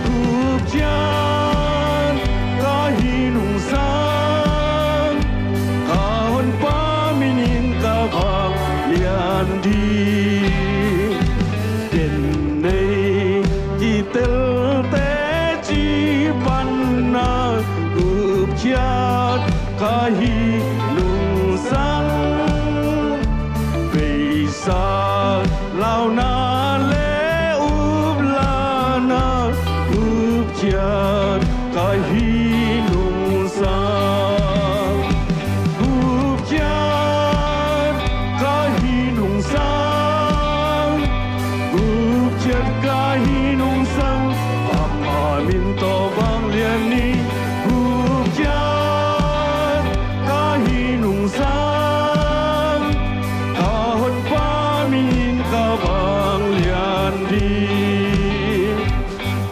Gupkhiat ka hih nungsang, ka honpa min in ka vanglian ding. Ken nei kitelte ci panna, gupkhiat ka hih nungsang, veisak launa le uplana, gupkhiat ka hih nungsang, gupkhiat ka hih nungsang, gupkhiat ka hih nungsang, ama min tawh vanglian ni. Gupkhiat ka hih nungsang, ka honpa min in ka vanglian ding.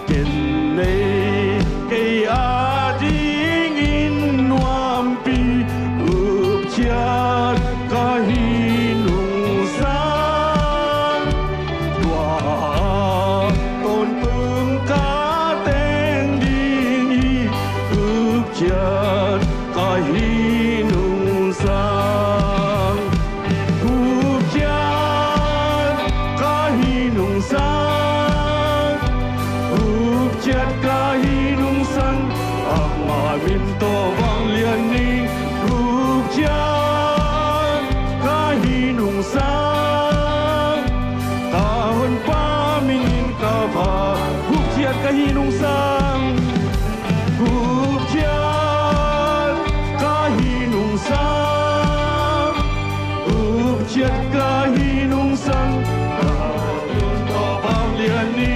Ken nei kei adingin nuampi, gupkhiat ka hih nungsang, tua tawntung ka teng ding hi. Gupkhiat ka hih nungsang, gupkhiat ka hih nungsang, gupkhiat ka hih nungsang, ama min tawh vanglian ni. Gupkhiat ka hih nungsang, ka honpa min in ka va. Gupkhiat ka hih nungsang, gupkhiat ka hih nungsang, gupkhiat ka hih nungsang, ka honpa min in ka vanglian ni.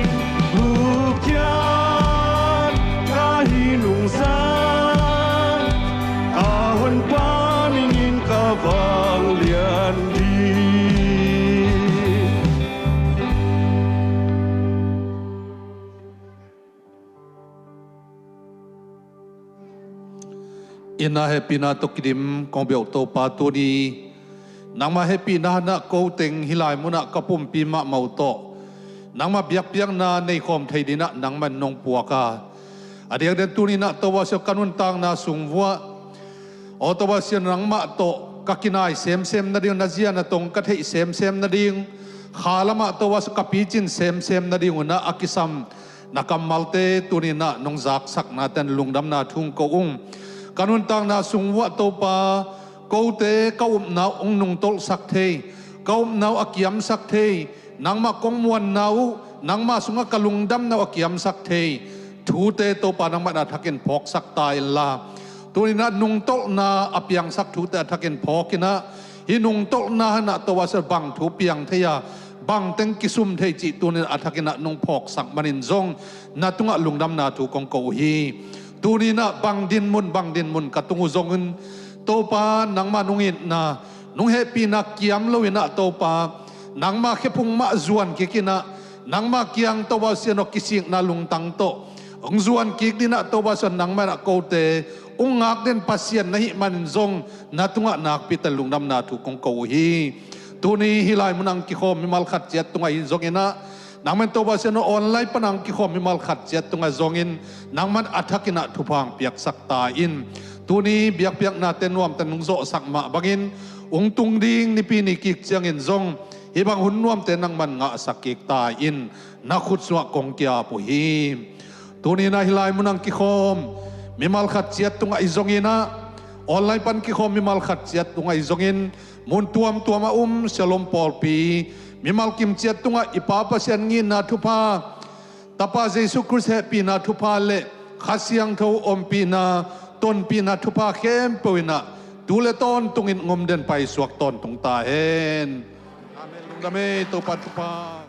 Gupkhiat ka hih nungsang, ka honpa min in ka vanglian ding. Inn ah hehpihna tawh kidim kong biak Topa, tuni nangmah hehpihna hanah ko teng hih lai munah ka pumpi mahmah uh tawh Nangmah biakpiakna neikhawm thei dinah nangman nong puak a, a diakdiak tuninah Topa Sian ka nuntakna sung vuah, aw Topa Sian nangmah tawh ka kinai semsem nading, na zia na tong ka theih semsem nading, kha lamah Topa Sian ka picin semsem nading unah a kisam na kammalte tuninah nong zaksakna ten lungdamna thu hong ko ung. Ka nuntakna sung vuah Topa, kote ka upna uh hong nungtolhsak thei, ka upna uh a kiamsak thei, nangmah kong muanna uh, nangmah sungah ka lungdamna uh a kiamsak thei thute Topa nangmah a thakin phawksak ta inla, tuninah nungtolhna a piangsak thute a thakin phawkinah, hih nungtolhna hanah Topa Sian bang thu piang thei a, bang teng kisum thei cih tuninah a thakinah nong phawksak manin zong na tungah lungdamna thu kong ko uh hi. Tuninah bang dinmun bang dinmun ka tung uh zongin Topa nangmah nong itna, nong hehpihna kiam loinah Topa nangmah khephung mah zuan kikinah, nangmah kiang Topa Sian aw kisikna lungtang tawh hong zuan kik dinah Topa Sian nangmah inah kote hong ngak den Pasian na hih manin zong na tungah nakpi ten lungdamna thu kong ko uh hi. Tuni hih lai munah hong kikhawm mimal khat ciat tungah hi zonginah, nangman Topa Sian aw online panah hong kikhawm mimal khat ciat tungah zongin nangman a thakinah thupha hong piaksak ta in. Tuni biakpiaknate nuamte nong zawhsak mah bangin hong tung ding nipi ni kik ciangin zong hih bang hun nuamte nangman ngahsak kik ta in, na khut sungah kong kiap uh hi. Tuninah hih lai munah hong kikhawm mimal khat ciat tungah hi zonginah, online pan kikhawm mimal khat ciat tungah hi zongin, mun tuamtuam a um Shalom pawlpi mimal kim ciat tungah i Pa Pasian ngitna thupha, Tapa Jesu Khrist hehpihna thupha le Kha Siangtho ompihna, tonpihna thupha khempeuh inah tu le tawntungin hong om den paisuak tawntung ta hen. Amen. Lungdam ei, Topa thupha.